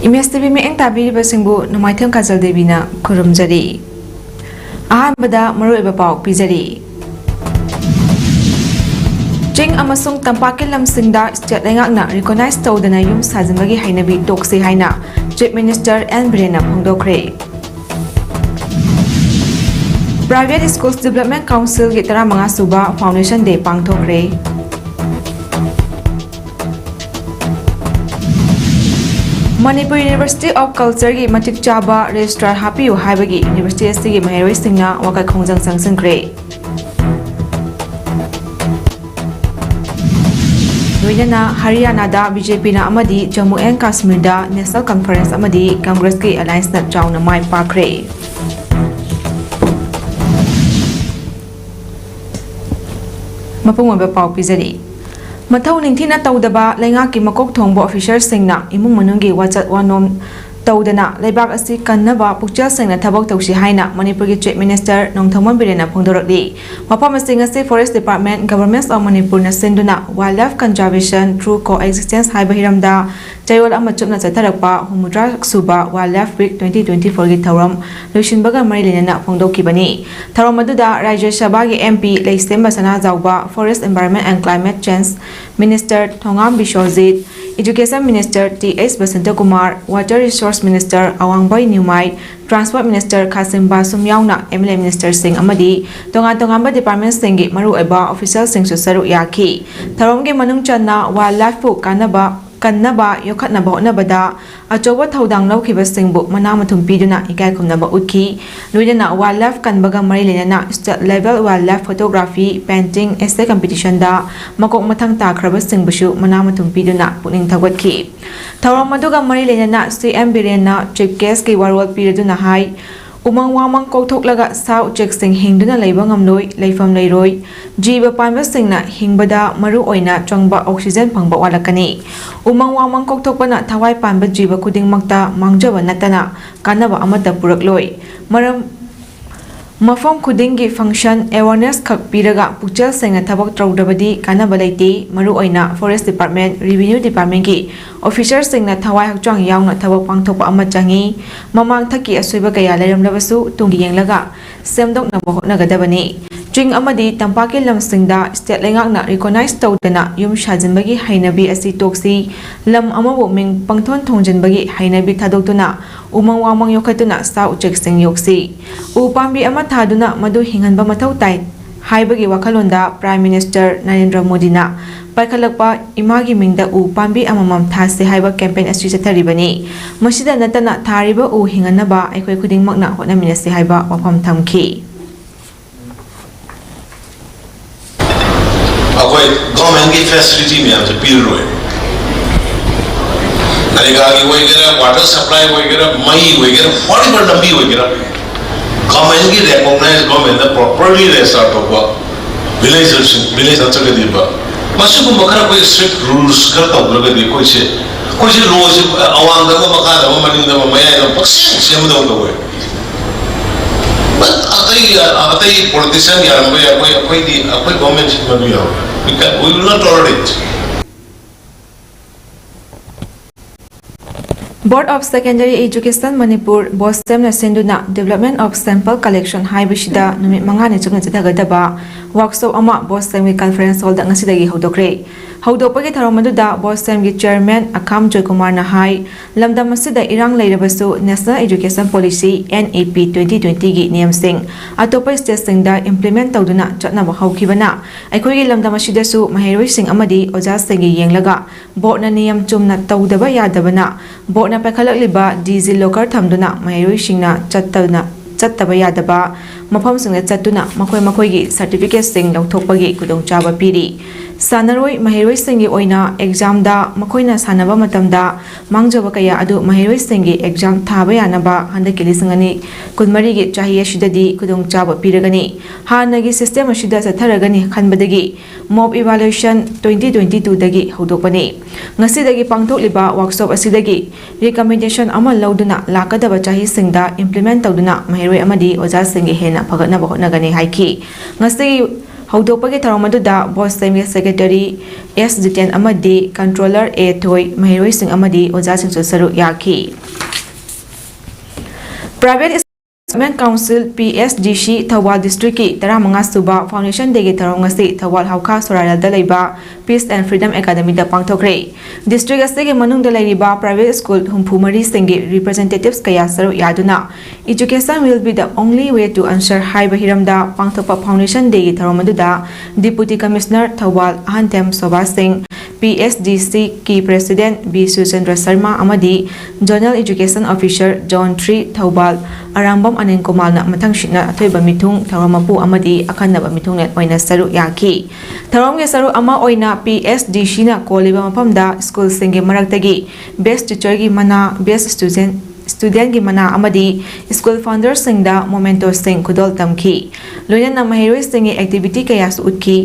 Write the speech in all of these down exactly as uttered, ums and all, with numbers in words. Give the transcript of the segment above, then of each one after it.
Image TV ꯃꯤꯠꯌꯦꯡ ꯇꯥꯕꯤꯔꯤꯕꯁꯤꯡꯕꯨ ꯅꯣꯡꯃꯥꯏꯊꯦꯝ ꯀꯥꯖꯜ ꯗꯦꯕꯤꯅ ꯈꯨꯔꯨꯝꯖꯔꯤ꯫ ꯑꯍꯥꯟꯕꯗ ꯃꯔꯨꯑꯣꯏꯕ ꯄꯥꯎ ꯄꯤꯖꯔꯤ꯫ ꯆꯤꯡ ꯑꯃꯁꯨꯡ ꯇꯝꯄꯥꯛꯀꯤ ꯂꯝꯁꯤꯡꯗ ꯁ꯭ꯇꯦꯠ ꯂꯩꯉꯥꯛꯅ ꯔꯤꯀꯣꯒꯅꯥꯏꯖ ꯇꯧꯗꯅ ꯌꯨꯝ ꯁꯥꯖꯤꯟꯕꯒꯤ ꯍꯩꯅꯕꯤ ꯇꯣꯛꯁꯤ ꯍꯥꯏꯅ ꯆꯤꯐ ꯃꯤꯅꯤꯁꯇꯔ ꯑꯦꯟ ꯕꯤꯔꯦꯟꯅ ꯐꯣꯡꯗꯣꯛꯈ꯭ꯔꯦ꯫ ꯄ꯭ꯔꯥꯏꯚꯦꯠ ꯁ꯭ꯀꯨꯜꯁ ꯗꯤꯕꯦꯂꯞꯃꯦꯟ ꯀꯥꯎꯟꯁꯤꯜꯒꯤ ꯇꯔꯥꯃꯉꯥ ꯁꯨꯕ ꯐꯥꯎꯟꯗꯦꯁꯟ ꯗꯦ ꯄꯥꯡꯊꯣꯛꯈ꯭ꯔꯦ꯫ ꯃꯅꯤꯄꯨꯔ ꯌꯨꯅꯤꯚꯔꯁꯤꯇꯤ ꯑꯣꯐ ꯀꯜꯆꯔꯒꯤ ꯃꯇꯤꯛ ꯆꯥꯕ ꯔꯦꯖꯤꯁꯇ꯭ꯔꯥꯔ ꯍꯥꯞꯄꯤꯌꯨ ꯍꯥꯏꯕꯒꯤ ꯌꯨꯅꯤꯚꯔꯁꯤꯇꯤ ꯑꯁꯤꯒꯤ ꯃꯍꯩꯔꯣꯏꯁꯤꯡꯅ ꯋꯥꯀꯠ ꯈꯣꯡꯖꯪ ꯆꯪꯁꯤꯟꯈ꯭ꯔꯦ꯫ ꯂꯣꯏꯅꯅ ꯍꯔꯤꯌꯥꯅꯥꯗ ꯕꯤ ꯖꯦ ꯄꯤꯅ ꯑꯃꯗꯤ ꯖꯝꯃꯨ ꯑꯦꯟ ꯀꯥꯁꯃꯤꯔꯗ ꯅꯦꯁꯅꯦꯜ ꯀꯟꯐꯔꯦꯟꯁ ꯑꯃꯗꯤ ꯀꯪꯒ꯭ꯔꯦꯁꯀꯤ ꯑꯦꯂꯥꯏꯟꯁꯅ ꯆꯥꯎꯅ ꯃꯥꯏ ꯄꯥꯛꯈ꯭ꯔꯦ꯫ ꯃꯄꯨꯡ ꯑꯣꯏꯕ ꯄꯥꯎ ꯄꯤꯖꯔꯤ꯫ ꯃꯊꯧ ꯅꯤꯡꯊꯤꯅ ꯇꯧꯗꯕ ꯂꯩꯉꯥꯛꯀꯤ ꯃꯀꯣꯛ ꯊꯣꯡꯕ ꯑꯣꯐꯤꯁꯔꯁꯤꯡꯅ ꯏꯃꯨꯡ ꯃꯅꯨꯡꯒꯤ ꯋꯥꯆꯠ ꯋꯥꯅꯣꯝ ꯇꯧꯗꯅ ꯂꯩꯕꯥꯛ ꯑꯁꯤ ꯀꯟꯅꯕ ꯄꯨꯛꯆꯦꯜ ꯁꯦꯡꯅ ꯊꯕꯛ ꯇꯧꯁꯤ ꯍꯥꯏꯅ ꯃꯅꯤꯄꯨꯔꯒꯤ ꯆꯤꯐ ꯃꯤꯅꯤꯁꯇꯔ ꯅꯣꯡꯊꯣꯝꯕꯝ ꯕꯤꯔꯦꯟꯅ ꯐꯣꯡꯗꯣꯔꯛꯂꯤ꯫ ꯋꯥꯐꯝ ꯑꯁꯤ ꯉꯁꯤ ꯐꯣꯔꯦꯁ ꯗꯤꯄꯥꯔꯠꯃꯦꯟ, ꯒꯚꯔꯟꯃꯦꯟꯠ ꯑꯣꯐ ꯃꯅꯤꯄꯨꯔꯅ ꯁꯤꯟꯗꯨꯅ Wildlife Conservation Through Coexistence ꯍꯥꯏꯕ ꯍꯤꯔꯝꯗ ꯆꯌꯣꯜ ꯑꯃ ꯆꯨꯞꯅ ꯆꯠꯊꯔꯛꯄ ꯍꯨꯝꯐꯨꯇꯔꯥ ꯁꯨꯕ Wildlife Week twenty twenty-four ꯒꯤ ꯊꯧꯔꯝ ꯂꯣꯏꯁꯤꯟꯕꯒ ꯃꯔꯤ ꯂꯩꯅꯅ ꯐꯣꯡꯗꯣꯛꯈꯤꯕꯅꯤ꯫ ꯊꯧꯔꯝ ꯑꯗꯨꯗ ꯔꯥꯖ꯭ꯌ ꯁꯚꯥꯒꯤ M P Leishemba Sanajaoba, Forest, Environment and Climate Change Minister Thongam Biswajit, Education Minister T H Basantakumar, Water Resource Minister Awangbow Newmai, Transport Minister Khashim Vashum ꯌꯥꯎꯅ ꯑꯦꯝ ꯑꯦꯜ ꯑꯦ ꯃꯤꯅꯤꯁꯇꯔꯁꯤꯡ ꯑꯃꯗꯤ ꯇꯣꯉꯥꯟ ꯇꯣꯉꯥꯟꯕ ꯗꯤꯄꯥꯔꯠꯃꯦꯟꯠꯁꯤꯡꯒꯤ ꯃꯔꯨꯑꯣꯏꯕ ꯑꯣꯐꯤꯁꯤꯌꯦꯜꯁꯤꯡꯁꯨ ꯁꯔꯨꯛ ꯌꯥꯈꯤ꯫ ꯊꯧꯔꯝꯒꯤ ꯃꯅꯨꯡ ꯆꯟꯅ ꯋꯥꯏꯜ ꯂꯥꯏꯐꯄꯨ ꯀꯥꯟꯅꯕ, ꯀꯟꯅꯕ ꯌꯣꯛꯈꯠꯅꯕ ꯍꯣꯠꯅꯕꯗ ꯑꯆꯧꯕ ꯊꯧꯗꯥꯡ ꯂꯧꯈꯤꯕꯁꯤꯡꯕꯨ ꯃꯅꯥ ꯃꯊꯨꯝ ꯄꯤꯗꯨꯅ ꯏꯀꯥꯏ ꯈꯨꯝꯅꯕ ꯎꯠꯈꯤ꯫ ꯂꯣꯏꯅꯅ ꯋꯥꯏꯜ ꯂꯥꯏꯐ ꯀꯟꯕꯒ ꯃꯔꯤ ꯂꯩꯅꯅ state level wildlife photography, painting, essay competition ꯗ ꯃꯀꯣꯛ ꯃꯊꯪ ꯇꯥꯈ꯭ꯔꯕꯁꯤꯡꯕꯨꯁꯨ ꯃꯅꯥ ꯃꯊꯨꯝ ꯄꯤꯗꯨꯅ ꯄꯨꯛꯅꯤꯡ ꯊꯧꯒꯠꯈꯤ꯫ ꯊꯧꯔꯝ ꯑꯗꯨꯒ ꯃꯔꯤ ꯂꯩꯅꯅ ꯁꯤ ꯑꯦꯝ ꯕꯤꯔꯦꯟꯅ ꯆꯤꯐ ꯒꯦꯁꯀꯤ ꯋꯥꯔꯣꯜ ꯄꯤꯔꯗꯨꯅ ꯍꯥꯏ, ꯎꯃꯪ ꯋꯥꯃꯪ ꯀꯣꯛꯊꯣꯛꯂꯒ ꯁꯥ ꯎꯆꯦꯛꯁꯤꯡ ꯍꯤꯡꯗꯨꯅ ꯂꯩꯕ ꯉꯝꯂꯣꯏ, ꯂꯩꯐꯝ ꯂꯩꯔꯣꯏ꯫ ꯖꯤꯕ ꯄꯥꯟꯕꯁꯤꯡꯅ ꯍꯤꯡꯕꯗ ꯃꯔꯨ ꯑꯣꯏꯅ ꯆꯪꯕ oxygen ꯐꯪꯕ ꯋꯥꯠꯂꯛꯀꯅꯤ꯫ ꯎꯃꯪ ꯋꯥꯃꯪ ꯀꯣꯛꯊꯣꯛꯄꯅ ꯊꯋꯥꯏ ꯄꯥꯟꯕ ꯖꯤꯕ ꯈꯨꯗꯤꯡꯃꯛꯇ ꯃꯥꯡꯖꯕ ꯅꯠꯇꯅ ꯀꯥꯟꯅꯕ ꯑꯃꯠꯇ ꯄꯨꯔꯛꯂꯣꯏ꯫ ꯃꯔꯝ, ꯃꯐꯝ ꯈꯨꯗꯤꯡꯒꯤ function, awareness ꯈꯛ ꯄꯤꯔꯒ ꯄꯨꯛꯆꯦꯜ ꯁꯦꯡꯅ ꯊꯕꯛ ꯇꯧꯗ꯭ꯔꯕꯗꯤ ꯀꯥꯟꯅꯕ ꯂꯩꯇꯦ꯫ ꯃꯔꯨꯑꯣꯏꯅ Forest Department, Revenue Department ꯀꯤ officer ꯁꯤꯡꯅ ꯊꯋꯥꯏ ꯍꯛꯆꯥꯡ ꯌꯥꯎꯅ ꯊꯕꯛ ꯄꯥꯡꯊꯣꯛꯄ ꯑꯃ ꯆꯪꯏ꯫ ꯃꯃꯥꯡ ꯊꯛꯀꯤ ꯑꯁꯣꯏꯕ ꯀꯌꯥ ꯂꯩꯔꯝꯂꯕꯁꯨ ꯇꯨꯡꯒꯤ ꯌꯦꯡꯂꯒ ꯁꯦꯝꯗꯣꯛꯅꯕ ꯍꯣꯠꯅꯒꯗꯕꯅꯤ꯫ ꯆꯤꯡ ꯑꯃꯗꯤ ꯇꯝꯄꯥꯛꯀꯤ ꯂꯝꯁꯤꯡꯗ state ꯂꯩꯉꯥꯛꯅ recognize ꯇꯧꯗꯅ ꯌꯨꯝ ꯁꯥꯖꯤꯟꯕꯒꯤ ꯍꯩꯅꯕꯤ ꯑꯁꯤ ꯇꯣꯛꯁꯤ꯫ ꯂꯝ ꯑꯃꯕꯨ ꯃꯤꯡ ꯄꯪꯊꯣꯟ ꯊꯣꯟꯖꯤꯟꯕꯒꯤ ꯍꯩꯅꯕꯤ ꯊꯥꯗꯣꯛꯇꯨꯅ ꯎꯃꯪ ꯋꯥꯃꯪ ꯌꯣꯛꯈꯠꯇꯨꯅ ꯁꯥ ꯎꯆꯦꯛꯁꯤꯡ ꯌꯣꯛꯁꯤ꯫ ꯎ ꯄꯥꯝꯕꯤ ꯑꯃ ꯊꯥꯗꯨꯅ ꯃꯗꯨ ꯍꯤꯡꯍꯟꯕ ꯃꯊꯧ ꯇꯥꯏ ꯍꯥꯏꯕꯒꯤ ꯋꯥꯈꯜꯂꯣꯟꯗ Prime Minister ꯅꯔꯦꯟꯗ꯭ꯔ ꯃꯣꯗꯤꯅ ꯄꯥꯏꯈꯠꯂꯛꯄ ꯏꯃꯥꯒꯤ ꯃꯤꯡꯗ ꯎ ꯄꯥꯝꯕꯤ ꯑꯃꯃꯝ ꯊꯥꯁꯤ ꯍꯥꯏꯕ campaign ꯑꯁꯤ ꯆꯠꯊꯔꯤꯕꯅꯤ꯫ ꯃꯁꯤꯗ ꯅꯠꯇꯅ ꯊꯥꯔꯤꯕ ꯎ ꯍꯤꯡꯍꯟꯅꯕ ꯑꯩꯈꯣꯏ ꯈꯨꯗꯤꯡꯃꯛꯅ ꯍꯣꯠꯅꯃꯤꯟꯅꯁꯤ ꯍꯥꯏꯕ ꯋꯥꯐꯝ ꯊꯝꯈꯤ꯫ ꯑꯩꯈꯣꯏ government ꯀꯤ facility ꯃꯌꯥꯝꯁꯦ ꯄꯤꯔꯔꯣꯏ꯫ ꯅꯔꯦꯒꯥꯒꯤ ꯑꯣꯏꯒꯦꯔꯥ, water supply ꯑꯣꯏꯒꯦꯔꯥ, ꯃꯩ ꯑꯣꯏꯒꯦꯔꯥ, whatever ꯂꯝꯕꯤ ꯑꯣꯏꯒꯦꯔꯥ, government ꯀꯤ recognize, government ꯅ properly register ꯇꯧꯕ village ꯁꯤꯡ, village ꯅꯠꯇ꯭ꯔꯒꯗꯤꯕ, ꯃꯁꯤꯒꯨꯝꯕ ꯈꯔ ꯑꯩꯈꯣꯏ strict rules ꯈꯔ ꯇꯧꯗ꯭ꯔꯒꯗꯤ ꯑꯩꯈꯣꯏꯁꯦ, ꯑꯩꯈꯣꯏꯁꯦ ꯂꯣꯁꯦ ꯑꯋꯥꯡꯗ ꯑꯃ, ꯃꯈꯥꯗ ꯑꯃ, ꯃꯅꯤꯡꯗ ꯑꯃ, ꯃꯌꯥꯏꯗ ꯑꯃ ꯄꯛꯁꯦꯝ ꯁꯦꯝꯕꯗꯧꯅ ꯇꯧꯋꯦ꯫ But ꯑꯇꯩ, ꯑꯇꯩ politician ꯌꯥꯔꯝꯕ ꯌꯥꯏ, ꯑꯩꯈꯣꯏ, ꯑꯩꯈꯣꯏꯗꯤ, ꯑꯩꯈꯣꯏ government ꯁꯤ ꯃꯗꯨ ꯌꯥꯔꯣꯏ꯫ We can, we will not tolerate. Board of Secondary Education Manipur, BOSEM ꯅ ꯁꯤꯟꯗꯨꯅ Development of Sample Collection ꯍꯥꯏꯕꯁꯤꯗ ꯅꯨꯃꯤꯠ ꯃꯉꯥꯅꯤ ꯆꯨꯞꯅ ꯆꯠꯊꯒꯗꯕ workshop ꯑꯃ BOSEM ꯒꯤ conference hall ꯗ ꯉꯁꯤꯗꯒꯤ ꯍꯧꯗꯣꯛꯈ꯭ꯔꯦ꯫ ꯍꯧꯗꯣꯛꯄꯒꯤ ꯊꯧꯔꯝ ꯑꯗꯨꯗ BOSEM ꯒꯤ chairman ꯑꯈꯥꯝ ꯖꯣꯏꯀꯨꯃꯥꯔꯅ ꯍꯥꯏ, ꯂꯝꯗꯝ ꯑꯁꯤꯗ ꯏꯔꯥꯡ ꯂꯩꯔꯕꯁꯨ National Education Policy, N E P, twenty twenty ꯒꯤ ꯅꯤꯌꯝꯁꯤꯡ ꯑꯇꯣꯞꯄ state ꯁꯤꯡꯗ implement ꯇꯧꯗꯨꯅ ꯆꯠꯅꯕ ꯍꯧꯈꯤꯕꯅ ꯑꯩꯈꯣꯏꯒꯤ ꯂꯝꯗꯝ ꯑꯁꯤꯗꯁꯨ ꯃꯍꯩꯔꯣꯏꯁꯤꯡ ꯑꯃꯗꯤ ꯑꯣꯖꯥꯁꯤꯡꯒꯤ ꯌꯦꯡꯂꯒ board ꯅ ꯅꯤꯌꯝ ꯆꯨꯝꯅ ꯇꯧꯗꯕ ꯌꯥꯗꯕꯅ board ꯅ ꯄꯥꯏꯈꯠꯂꯛꯂꯤꯕ D G locker ꯊꯝꯗꯨꯅ ꯃꯍꯩꯔꯣꯏꯁꯤꯡꯅ ꯆꯠꯇꯅ, ꯆꯠꯇꯕ ꯌꯥꯗꯕ ꯃꯐꯝꯁꯤꯡꯗ ꯆꯠꯇꯨꯅ ꯃꯈꯣꯏ ꯃꯈꯣꯏꯒꯤ certificate ꯁꯤꯡ ꯂꯧꯊꯣꯛꯄꯒꯤ ꯈꯨꯗꯣꯡꯆꯥꯕ ꯄꯤꯔꯤ꯫ ꯁꯥꯟꯅꯔꯣꯏ ꯃꯍꯩꯔꯣꯏꯁꯤꯡꯒꯤ ꯑꯣꯏꯅ exam ꯗ ꯃꯈꯣꯏꯅ ꯁꯥꯟꯅꯕ ꯃꯇꯝꯗ ꯃꯥꯡꯖꯕ ꯀꯌꯥ ꯑꯗꯨ ꯃꯍꯩꯔꯣꯏꯁꯤꯡꯒꯤ exam ꯊꯥꯕ ꯌꯥꯅꯕ ꯍꯟꯗꯛꯀꯤ ꯂꯤꯁꯤꯡ ꯑꯅꯤ ꯀꯨꯟꯃꯔꯤꯒꯤ ꯆꯍꯤ ꯑꯁꯤꯗꯗꯤ ꯈꯨꯗꯣꯡꯆꯥꯕ ꯄꯤꯔꯒꯅꯤ꯫ ꯍꯥꯟꯅꯒꯤ system ꯑꯁꯤꯗ ꯆꯠꯊꯔꯒꯅꯤ ꯈꯟꯕꯗꯒꯤ mock evaluation twenty twenty two ꯗꯒꯤ ꯍꯧꯗꯣꯛꯄꯅꯤ꯫ ꯉꯁꯤꯗꯒꯤ ꯄꯥꯡꯊꯣꯛꯂꯤꯕ workshop ꯑꯁꯤꯗꯒꯤ recommendation ꯑꯃ ꯂꯧꯗꯨꯅ ꯂꯥꯛꯀꯗꯕ ꯆꯍꯤꯁꯤꯡꯗ implement ꯇꯧꯗꯨꯅ ꯃꯍꯩ ꯃꯍꯩꯔꯣꯏ ꯑꯃꯗꯤ ꯑꯣꯖꯥꯁꯤꯡꯒꯤ ꯍꯦꯟꯅ ꯐꯒꯠꯅꯕ ꯍꯣꯠꯅꯒꯅꯤ ꯍꯥꯏꯈꯤ꯫ ꯉꯁꯤꯒꯤ ꯍꯧꯗꯣꯛꯄꯒꯤ ꯊꯧꯔꯝ ꯑꯗꯨꯗ ꯕꯣꯁ ꯁꯦꯝꯒꯤ ꯁꯦꯀ꯭ꯔꯦꯇꯔꯤ ꯑꯦꯁ ꯖꯤꯇꯦꯟ ꯑꯃꯗꯤ ꯀꯟꯇ꯭ꯔꯣꯂꯔ ꯑꯦ ꯊꯣꯏ, ꯃꯍꯩꯔꯣꯏꯁꯤꯡ ꯑꯃꯗꯤ ꯑꯣꯖꯥꯁꯤꯡꯁꯨ ꯁꯔꯨꯛ ꯌꯥꯈꯤ꯫ Private Development Council, P S D C, Thoubal ꯗꯤꯁꯇ꯭ꯔꯤꯛꯀꯤ ꯇꯔꯥꯃꯉꯥ ꯁꯨꯕ Foundation Dayꯒꯤ ꯊꯧꯔꯝ ꯉꯁꯤ ꯊꯧꯕꯥꯜ ꯍꯥꯎꯈꯥ ꯁꯣꯔꯥꯏꯔꯦꯜꯗ ꯂꯩꯕ Peace and Freedom Academyꯗ ꯄꯥꯡꯊꯣꯛꯈ꯭ꯔꯦ꯫ ꯗꯤꯁꯇ꯭ꯔꯤꯛ ꯑꯁꯤꯒꯤ ꯃꯅꯨꯡꯗ ꯂꯩꯔꯤꯕ private school ꯍꯨꯝꯐꯨ ꯃꯔꯤꯁꯤꯡꯒꯤ representatives ꯀꯌꯥ ꯁꯔꯨꯛ ꯌꯥꯗꯨꯅ Education will be the only way to answer ꯍꯥꯏꯕ ꯍꯤꯔꯝꯗ ꯄꯥꯡꯊꯣꯛꯄ Foundation Dayꯒꯤ ꯊꯧꯔꯝ ꯑꯗꯨꯗ Deputy Commissioner ꯊꯧꯕꯥꯜ ꯑꯍꯟꯊꯦꯝ ꯁꯣꯚꯥ ꯁꯤꯡ, P S D Cꯒꯤ President ꯕꯤ ꯁꯨꯔꯆꯟꯗ꯭ꯔ ꯁꯔꯃ ꯑꯃꯗꯤ Zonal Education Officer Zone three Thoubal ꯑꯔꯥꯡꯕꯝ Anil ꯀꯨꯃꯥꯔꯅ ꯃꯊꯪꯁꯤꯠꯅ ꯑꯊꯣꯏꯕ ꯃꯤꯊꯨꯡ, ꯊꯧꯔꯝ ꯃꯄꯨ ꯑꯃꯗꯤ ꯑꯈꯟꯅꯕ ꯃꯤꯊꯨꯡꯂꯦꯟ ꯑꯣꯏꯅ ꯁꯔꯨꯛ ꯌꯥꯈꯤ꯫ ꯊꯧꯔꯝꯒꯤ ꯁꯔꯨꯛ ꯑꯃ ꯑꯣꯏꯅ P S D Cꯅ ꯀꯣꯜꯂꯤꯕ ꯃꯐꯝꯗ ꯁ꯭ꯀꯨꯜꯁꯤꯡꯒꯤ ꯃꯔꯛꯇꯒꯤ best teacherꯒꯤ ꯃꯅꯥ, best student, studentꯒꯤ ꯃꯅꯥ ꯑꯃꯗꯤ school founderꯁꯤꯡꯗ mementoꯁꯤꯡ ꯈꯨꯗꯣꯜ ꯇꯝꯈꯤ꯫ ꯂꯣꯏꯅꯅ ꯃꯍꯩꯔꯣꯏꯁꯤꯡꯒꯤ activity ꯀꯌꯥꯁꯨ ꯎꯠꯈꯤ꯫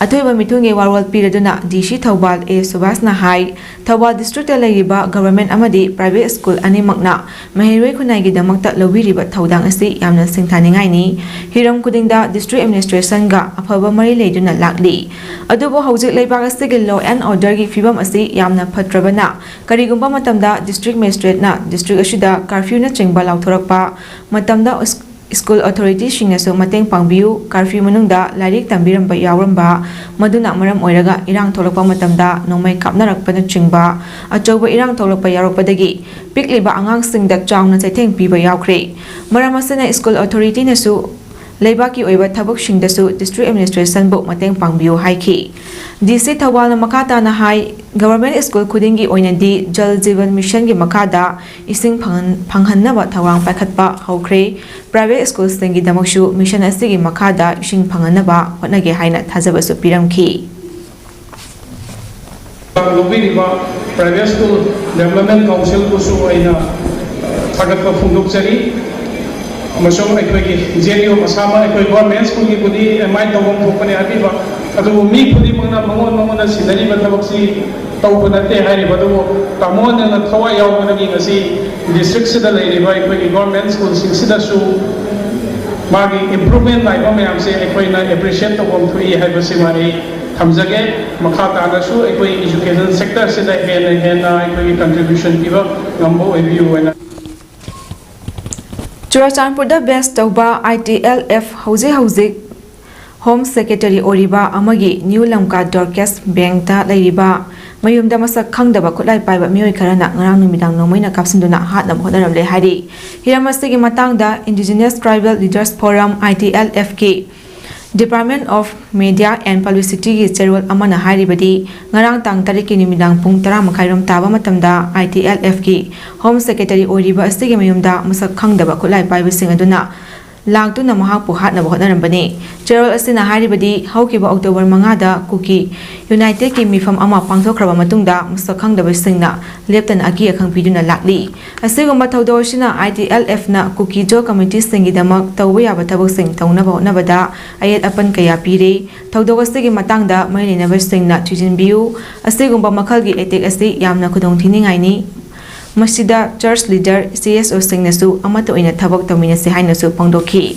ꯑꯊꯣꯏꯕ ꯃꯤꯊꯨꯡꯒꯤ ꯋꯥꯔꯣꯜ ꯄꯤꯔꯗꯨꯅ D C ꯊꯧꯕꯥꯜ ꯑꯦ ꯁꯨꯕꯥꯁꯅ ꯍꯥꯏ, ꯊꯧꯕꯥꯜ ꯗꯤꯁꯇ꯭ꯔꯤꯛꯇ ꯂꯩꯔꯤꯕ government ꯑꯃꯗꯤ private school ꯑꯅꯤꯃꯛꯅ ꯃꯍꯩꯔꯣꯏ ꯈꯨꯟꯅꯥꯏꯒꯤꯗꯃꯛꯇ ꯂꯧꯕꯤꯔꯤꯕ ꯊꯧꯗꯥꯡ ꯑꯁꯤ ꯌꯥꯝꯅ ꯁꯤꯡꯊꯥꯅꯤꯡꯉꯥꯏꯅꯤ꯫ ꯍꯤꯔꯝ ꯈꯨꯗꯤꯡꯗ district administrationꯒ ꯑꯐꯕ ꯃꯔꯤ ꯂꯩꯗꯨꯅ ꯂꯥꯛꯂꯤ꯫ ꯑꯗꯨꯕꯨ ꯍꯧꯖꯤꯛ ꯂꯩꯕꯥꯛ ꯑꯁꯤꯒꯤ law and orderꯒꯤ ꯐꯤꯕꯝ ꯑꯁꯤ ꯌꯥꯝꯅ ꯐꯠꯇ꯭ꯔꯕꯅ, ꯀꯔꯤꯒꯨꯝꯕ ꯃꯇꯝꯗ district magistrateꯅ district ꯑꯁꯤꯗ curfewꯅꯆꯤꯡꯕ ꯂꯥꯎꯊꯣꯔꯛꯄ ꯃꯇꯝꯗ, ꯁ꯭ꯀꯨꯜ authorityꯁꯤꯡꯅꯁꯨ ꯃꯇꯦꯡ ꯄꯥꯡꯕꯤꯌꯨ꯫ Curfew ꯃꯅꯨꯡꯗ ꯂꯥꯏꯔꯤꯛ ꯇꯝꯕꯤꯔꯝꯕ ꯌꯥꯎꯔꯝꯕ, ꯃꯗꯨꯅ ꯃꯔꯝ ꯑꯣꯏꯔꯒ ꯏꯔꯥꯡ ꯊꯣꯛꯂꯛꯄ ꯃꯇꯝꯗ ꯅꯣꯡꯃꯩ ꯀꯥꯞꯅꯔꯛꯄꯅꯆꯤꯡꯕ ꯑꯆꯧꯕ ꯏꯔꯥꯡ ꯊꯣꯛꯂꯛꯄ ꯌꯥꯎꯔꯛꯄꯗꯒꯤ ꯄꯤꯛꯂꯤꯕ ꯑꯉꯥꯡꯁꯤꯡꯗ ꯆꯥꯎꯅ ꯆꯩꯊꯦꯡ ꯄꯤꯕ ꯌꯥꯎꯈ꯭ꯔꯦ꯫ ꯃꯔꯝ ꯑꯁꯤꯅ ꯁ꯭ꯀꯨꯜ authorityꯅꯁꯨ ꯂꯩꯕꯥꯛꯀꯤ ꯑꯣꯏꯕ ꯊꯕꯛꯁꯤꯡꯗꯁꯨ district administrationꯕꯨ ꯃꯇꯦꯡ ꯄꯥꯡꯕꯤꯌꯨ ꯍꯥꯏꯈꯤ꯫ D C ꯊꯧꯕꯥꯜꯅ ꯃꯈꯥ ꯇꯥꯅ ꯍꯥꯏ, government school ꯈꯨꯗꯤꯡꯒꯤ ꯑꯣꯏꯅꯗꯤ Jal Jeevan Missionꯒꯤ ꯃꯈꯥꯗ ꯏꯁꯤꯡ ꯐꯪꯍꯟ-, ꯐꯪꯍꯟꯅꯕ ꯊꯧꯔꯥꯡ ꯄꯥꯏꯈꯠꯄ ꯍꯧꯈ꯭ꯔꯦ꯫ Private schoolꯁꯤꯡꯒꯤꯗꯃꯛꯁꯨ mission ꯑꯁꯤꯒꯤ ꯃꯈꯥꯗ ꯏꯁꯤꯡ ꯐꯪꯍꯟꯅꯕ ꯍꯣꯠꯅꯒꯦ ꯍꯥꯏꯅ ꯊꯥꯖꯕꯁꯨ ꯄꯤꯔꯝꯈꯤ꯫ ꯂꯧꯕꯤꯔꯤꯕ Private School Development Councilꯕꯨꯁꯨ ꯑꯩꯅ ꯊꯥꯒꯠꯄ ꯐꯣꯡꯗꯣꯛꯆꯔꯤ꯫ ꯑꯃꯁꯨꯡ ꯑꯩꯈꯣꯏꯒꯤ J N U ꯑꯁꯥꯃ ꯑꯩꯈꯣꯏ government schoolꯒꯤꯕꯨꯗꯤ M I ꯇꯧꯐꯝ ꯊꯣꯛꯄꯅꯤ ꯍꯥꯏꯕꯤꯕ, ꯑꯗꯨꯕꯨ ꯃꯤ ꯈꯨꯗꯤꯡꯃꯛꯅ ꯃꯉꯣꯟ ꯃꯉꯣꯟꯗ ꯁꯤꯟꯅꯔꯤꯕ ꯊꯕꯛꯁꯤ ꯇꯧꯕ ꯅꯠꯇꯦ ꯍꯥꯏꯔꯤꯕ ꯑꯗꯨꯕꯨ ꯇꯥꯃꯣ ꯅꯪꯅ ꯊꯋꯥꯏ ꯌꯥꯎꯕꯗꯒꯤ ꯉꯁꯤ ꯗꯤꯁꯇ꯭ꯔꯤꯛꯁꯤꯗ ꯂꯩꯔꯤꯕ ꯑꯩꯈꯣꯏꯒꯤ ꯒꯣꯔꯃꯦꯟ ꯁ꯭ꯀꯨꯜꯁꯤꯡꯁꯤꯗꯁꯨ ꯃꯥꯒꯤ ꯏꯝꯄ꯭ꯔꯨꯚꯃꯦꯟ ꯂꯥꯛꯏꯕ ꯃꯌꯥꯝꯁꯦ ꯑꯩꯈꯣꯏꯅ ꯑꯦꯄ꯭ꯔꯤꯁꯤꯌꯦꯠ ꯇꯧꯐꯝ ꯊꯣꯛꯏ ꯍꯥꯏꯕꯁꯤꯃ ꯑꯩ ꯊꯝꯖꯒꯦ꯫ ꯃꯈꯥ ꯇꯥꯅꯁꯨ ꯑꯩꯈꯣꯏ ꯏꯖꯨꯀꯦꯁꯟ ꯁꯦꯛꯇꯔꯁꯤꯗ ꯍꯦꯟꯅ ꯍꯦꯟꯅ ꯑꯩꯈꯣꯏꯒꯤ ꯀꯟꯇ꯭ꯔꯤꯕ꯭ꯌꯨꯁꯟ ꯄꯤꯕ ꯉꯝꯕ ꯑꯣꯏꯕꯤꯌꯨ ꯍꯥꯏꯅ꯫ ꯆꯨꯔꯥꯆꯥꯟꯄꯨꯔꯗ ꯕꯦꯁ ꯇꯧꯕ ꯑꯥꯏ ꯇꯤ ꯑꯦꯜ ꯑꯦꯐ ꯍꯧꯖꯤꯛ ꯍꯧꯖꯤꯛ ꯍꯣꯝ ꯁꯦꯀ꯭ꯔꯦꯇꯔꯤ ꯑꯣꯏꯔꯤꯕ ꯑꯃꯒꯤ ꯅ꯭ꯌꯨ ꯂꯝꯀꯥ ꯗꯣꯔꯀꯦꯁ ꯕꯦꯡꯛꯇ ꯂꯩꯔꯤꯕ ꯃꯌꯨꯝꯗ ꯃꯁꯛ ꯈꯪꯗꯕ ꯈꯨꯠꯂꯥꯏ ꯄꯥꯏꯕ ꯃꯤꯑꯣꯏ ꯈꯔꯅ ꯉꯔꯥꯡ ꯅꯨꯃꯤꯗꯥꯡ ꯅꯣꯡꯃꯩꯅ ꯀꯥꯞꯁꯤꯟꯗꯨꯅ ꯍꯥꯠꯅꯕ ꯍꯣꯠꯅꯔꯝꯂꯦ ꯍꯥꯏꯔꯤ꯫ ꯍꯤꯔꯝ ꯑꯁꯤꯒꯤ ꯃꯇꯥꯡꯗ Indigenous Tribal Leaders Forum, I T L F ꯀꯤ Department of Media and Publicity ꯒꯤ ꯆꯦꯔꯣꯜ ꯑꯃꯅ ꯍꯥꯏꯔꯤꯕꯗꯤ, ꯉꯔꯥꯡ ꯇꯥꯡ ꯇꯔꯦꯠꯀꯤ ꯅꯨꯃꯤꯗꯥꯡ ꯄꯨꯡ ꯇꯔꯥ ꯃꯈꯥꯏꯔꯣꯝ ꯇꯥꯕ ꯃꯇꯝꯗ ꯑꯥꯏ ꯇꯤ ꯑꯦꯜ ꯑꯦꯐꯀꯤ ꯍꯣꯝ ꯁꯦꯀ꯭ꯔꯦꯇꯔꯤ ꯑꯣꯏꯔꯤꯕ ꯑꯁꯤꯒꯤ ꯃꯌꯨꯝꯗ ꯃꯁꯛ ꯈꯪꯗꯕ ꯈꯨꯠꯂꯥꯏ ꯄꯥꯏꯕꯁꯤꯡ ꯑꯗꯨꯅ ꯂꯥꯛꯇꯨꯅ ꯃꯍꯥꯛꯄꯨ ꯍꯥꯠꯅꯕ ꯍꯣꯠꯅꯔꯝꯕꯅꯤ꯫ ꯆꯦꯔꯣꯜ ꯑꯁꯤꯅ ꯍꯥꯏꯔꯤꯕꯗꯤ, ꯍꯧꯈꯤꯕ ꯑꯣꯛꯇꯣꯕꯔ ꯃꯉꯥꯗ ꯀꯨꯀꯤ ꯌꯨꯅꯥꯏꯇꯦꯗꯀꯤ ꯃꯤꯐꯝ ꯑꯃ ꯄꯥꯡꯊꯣꯛꯈ꯭ꯔꯕ ꯃꯇꯨꯡꯗ ꯃꯁꯛ ꯈꯪꯗꯕꯁꯤꯡꯅ ꯂꯦꯞꯇꯅ ꯑꯀꯤ ꯑꯈꯪ ꯄꯤꯗꯨꯅ ꯂꯥꯛꯂꯤ꯫ ꯑꯁꯤꯒꯨꯝꯕ ꯊꯧꯗꯣꯛ ꯑꯁꯤꯅ ꯑꯥꯏ ꯇꯤ ꯑꯦꯜ ꯑꯦꯐꯅ ꯀꯨꯀꯤ ꯖꯣ ꯀꯝꯃ꯭ꯌꯨꯅꯤꯇꯤꯁꯤꯡꯒꯤꯗꯃꯛ ꯇꯧꯕ ꯌꯥꯕ ꯊꯕꯛꯁꯤꯡ ꯇꯧꯅꯕ ꯍꯣꯠꯅꯕꯗ ꯑꯌꯦꯠ ꯑꯄꯟ ꯀꯌꯥ ꯄꯤꯔꯦ꯫ ꯊꯧꯗꯣꯛ ꯑꯁꯤꯒꯤ ꯃꯇꯥꯡꯗ ꯃꯔꯤ ꯂꯩꯅꯕꯁꯤꯡꯅ ꯊꯤꯖꯤꯟꯕꯤꯌꯨ꯫ ꯑꯁꯤꯒꯨꯝꯕ ꯃꯈꯜꯒꯤ ꯑꯦꯇꯦꯛ ꯑꯁꯤ ꯌꯥꯝꯅ ꯈꯨꯗꯣꯡꯊꯤꯅꯤꯡꯉꯥꯏꯅꯤ꯫ ꯃꯁꯤꯗ ꯆꯔꯆ ꯂꯤꯗꯔ, ꯁꯤ ꯑꯦꯁ ꯑꯣꯁꯤꯡꯅꯁꯨ ꯑꯃꯠꯇ ꯑꯣꯏꯅ ꯊꯕꯛ ꯇꯧꯃꯤꯟꯅꯁꯤ ꯍꯥꯏꯅꯁꯨ ꯐꯣꯡꯗꯣꯛꯈꯤ꯫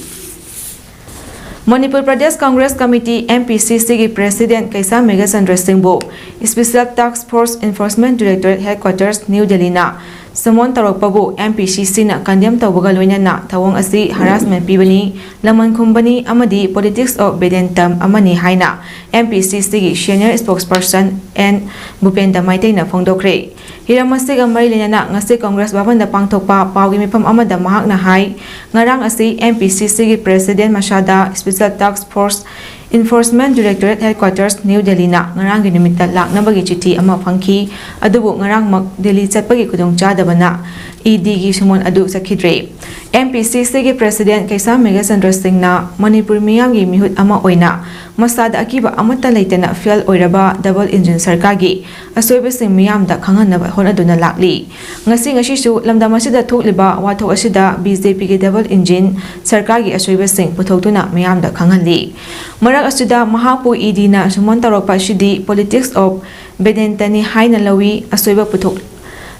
Manipur Pradesh Congress committee, M P C C ꯒꯤ ꯄ꯭ꯔꯦꯁꯤꯗꯦꯟꯠ ꯀꯩꯁꯥꯝ Meghachandra ꯁꯤꯡꯕꯨ Special Task Force Enforcement Directorate Headquarters, New Delhi ꯅ summon ꯇꯧꯔꯛꯄꯕꯨ M P C C ꯅ condemn ꯇꯧꯕꯒ ꯂꯣꯏꯅꯅ ꯊꯧꯑꯣꯡ ꯑꯁꯤ harassment ꯄꯤꯕꯅꯤ, ꯂꯃꯟ ꯈꯨꯝꯕꯅꯤ ꯑꯃꯗꯤ politics of Vedanta ꯑꯃꯅꯤ ꯍꯥꯏꯅ M P C C ꯒꯤ senior spokesperson N ꯚꯨꯄꯦꯟꯗ꯭ꯔ ꯃꯩꯇꯩꯅ ꯐꯣꯡꯗꯣꯛꯈ꯭ꯔꯦ꯫ ꯍꯤꯔꯝ ꯑꯁꯤꯒ ꯃꯔꯤ ꯂꯩꯅꯅ ꯉꯁꯤ ꯀꯪꯒ꯭ꯔꯦꯁ ꯚꯕꯟꯗ ꯄꯥꯡꯊꯣꯛꯄ ꯄꯥꯎꯒꯤ ꯃꯤꯐꯝ ꯑꯃꯗ ꯃꯍꯥꯛꯅ ꯍꯥꯏ, ꯉꯔꯥꯡ ꯑꯁꯤ M P C C ꯒꯤ ꯄ꯭ꯔꯦꯁꯤꯗꯦꯟꯠ ꯃꯁꯥꯗ Special Task Force Enforcement Directorate Headquarters, New Delhi ꯅ ꯉꯔꯥꯡꯒꯤ ꯅꯨꯃꯤꯠꯇ ꯂꯥꯛꯅꯕꯒꯤ ꯆꯤꯊꯤ ꯑꯃ ꯐꯪꯈꯤ꯫ ꯑꯗꯨꯕꯨ ꯉꯔꯥꯡꯃꯛ ꯗꯤꯜꯂꯤ ꯆꯠꯄꯒꯤ ꯈꯨꯗꯣꯡꯆꯥꯗꯕꯅ E D ꯒꯤ summon ꯑꯗꯨ ꯆꯠꯈꯤꯗ꯭ꯔꯦ꯫ M P C C ꯒꯤ ꯄ꯭ꯔꯦꯁꯤꯗꯦꯟꯠ ꯀꯩꯁꯥꯝ ꯃꯦꯘꯆꯟꯗ꯭ꯔ ꯁꯤꯡꯅ ꯃꯅꯤꯄꯨꯔ ꯃꯤꯌꯥꯝꯒꯤ ꯃꯤꯍꯨꯠ ꯑꯃ ꯑꯣꯏꯅ ꯃꯁꯥꯗ ꯑꯀꯤꯕ ꯑꯃꯠꯇ ꯂꯩꯇꯅ fail ꯑꯣꯏꯔꯕ double engine ꯁꯔꯀꯥꯔꯒꯤ ꯑꯁꯣꯏꯕꯁꯤꯡ ꯃꯤꯌꯥꯝꯗ ꯈꯪꯍꯟꯅꯕ ꯍꯣꯠꯅꯗꯨꯅ ꯂꯥꯛꯂꯤ꯫ ꯉꯁꯤ ꯉꯁꯤꯁꯨ ꯂꯝꯗꯝ ꯑꯁꯤꯗ ꯊꯣꯛꯂꯤꯕ ꯋꯥꯊꯣꯛ ꯑꯁꯤꯗ B J P ꯒꯤ double engine ꯁꯔꯀꯥꯔꯒꯤ ꯑꯁꯣꯏꯕꯁꯤꯡ ꯄꯨꯊꯣꯛꯇꯨꯅ ꯃꯤꯌꯥꯝꯗ ꯈꯪꯍꯜꯂꯤ꯫ ꯃꯔꯛ ꯑꯁꯤꯗ ꯃꯍꯥꯛꯄꯨ E D ꯅ summon ꯇꯧꯔꯛꯄ ꯑꯁꯤꯗꯤ politics of Vedanta ꯅꯤ ꯍꯥꯏꯅ ꯂꯧꯏ꯫ ꯑꯁꯣꯏꯕ ꯄꯨꯊꯣꯛ-,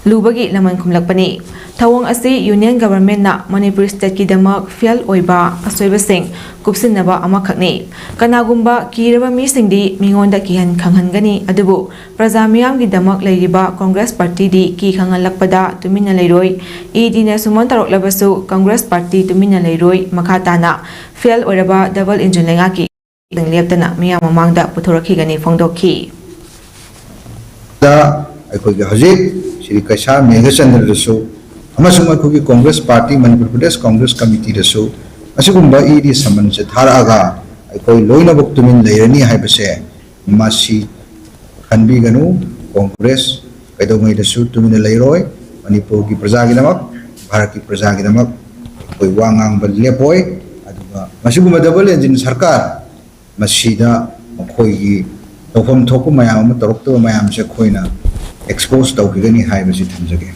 ꯂꯨꯕꯒꯤ ꯂꯃꯟ ꯈꯨꯝꯂꯛꯄꯅꯤ꯫ ꯊꯧꯑꯣꯡ ꯑꯁꯤ ꯌꯨꯅꯤꯌꯟ ꯒꯚꯔꯟꯃꯦꯟꯠꯅ ꯃꯅꯤꯄꯨꯔ ꯁ꯭ꯇꯦꯠꯀꯤꯗꯃꯛ ꯐꯦꯜ ꯑꯣꯏꯕ ꯑꯁꯣꯏꯕꯁꯤꯡ ꯀꯨꯞꯁꯤꯟꯅꯕ ꯑꯃꯈꯛꯅꯤ꯫ ꯀꯅꯥꯒꯨꯝꯕ ꯀꯤꯔꯕ ꯃꯤꯁꯤꯡꯗꯤ ꯃꯤꯉꯣꯟꯗ ꯀꯤꯍꯟ ꯈꯪꯍꯟꯒꯅꯤ, ꯑꯗꯨꯕꯨ ꯄ꯭ꯔꯖꯥ ꯃꯤꯌꯥꯝꯒꯤꯗꯃꯛ ꯂꯩꯔꯤꯕ ꯀꯣꯡꯒ꯭ꯔꯦꯁ ꯄꯥꯔꯇꯤꯗꯤ ꯀꯤ ꯈꯪꯍꯜꯂꯛꯄꯗ ꯇꯨꯃꯤꯟꯅ ꯂꯩꯔꯣꯏ꯫ ꯏ ꯗꯤꯅ ꯁꯨꯃꯟ ꯇꯧꯔꯛꯂꯕꯁꯨ ꯀꯣꯡꯒ꯭ꯔꯦꯁ ꯄꯥꯔꯇꯤ ꯇꯨꯃꯤꯟꯅ ꯂꯩꯔꯣꯏ꯫ ꯃꯈꯥ ꯇꯥꯅ ꯐꯦꯜ ꯑꯣꯏꯔꯕ ꯗꯕꯜ ꯏꯟꯖꯤꯟ ꯂꯩꯉꯥꯛꯀꯤ ꯂꯦꯞꯇꯅ ꯃꯤꯌꯥꯝ ꯃꯃꯥꯡꯗ ꯄꯨꯊꯣꯔꯛꯈꯤꯒꯅꯤ ꯐꯣꯡꯗꯣꯛꯈꯤ꯫ ꯗ ꯑꯩꯈꯣꯏꯒꯤ ꯍꯧꯖꯤꯛ ꯁ꯭ꯔꯤ ꯀꯩꯁꯥ ꯃꯦꯘꯆꯟꯗ꯭ꯔꯗꯁꯨ ꯑꯃꯁꯨꯡ ꯑꯩꯈꯣꯏꯒꯤ ꯀꯣꯡꯒ꯭ꯔꯦꯁ ꯄꯥꯔꯇꯤ, ꯃꯅꯤꯄꯨꯔ ꯄ꯭ꯔꯗꯦꯁ ꯀꯣꯡꯒ꯭ꯔꯦꯁ ꯀꯃꯤꯇꯤꯗꯁꯨ ꯑꯁꯤꯒꯨꯝꯕ ꯏ ꯗꯤ ꯁꯃꯟꯁꯦ ꯊꯥꯔꯛꯑꯒ ꯑꯩꯈꯣꯏ ꯂꯣꯏꯅꯃꯛ ꯇꯨꯃꯤꯟ ꯂꯩꯔꯅꯤ ꯍꯥꯏꯕꯁꯦ ꯃꯁꯤ ꯈꯟꯕꯤꯒꯅꯨ꯫ ꯀꯣꯡꯒ꯭ꯔꯦꯁ ꯀꯩꯗꯧꯉꯩꯗꯁꯨ ꯇꯨꯃꯤꯟꯅ ꯂꯩꯔꯣꯏ꯫ ꯃꯅꯤꯄꯨꯔꯒꯤ ꯄ꯭ꯔꯖꯥꯒꯤꯗꯃꯛ, ꯚꯥꯔꯠꯀꯤ ꯄ꯭ꯔꯖꯥꯒꯤꯗꯃꯛ ꯑꯩꯈꯣꯏ ꯋꯥ ꯉꯥꯡꯕ ꯂꯦꯞꯄꯣꯏ꯫ ꯑꯗꯨꯒ ꯃꯁꯤꯒꯨꯝꯕ ꯗꯕꯜ ꯏꯟꯖꯤꯟ ꯁꯔꯀꯥꯔ ꯃꯁꯤꯗ ꯃꯈꯣꯏꯒꯤ ꯇꯧꯐꯝ ꯊꯣꯛꯄ ꯃꯌꯥꯝ ꯑꯃ ꯇꯧꯔꯛꯇꯕ ꯃꯌꯥꯝꯁꯦ ꯑꯩꯈꯣꯏꯅ ꯑꯦꯛꯁꯄꯣꯖ ꯇꯧꯈꯤꯒꯅꯤ ꯍꯥꯏꯕꯁꯤ ꯊꯝꯖꯒꯦ꯫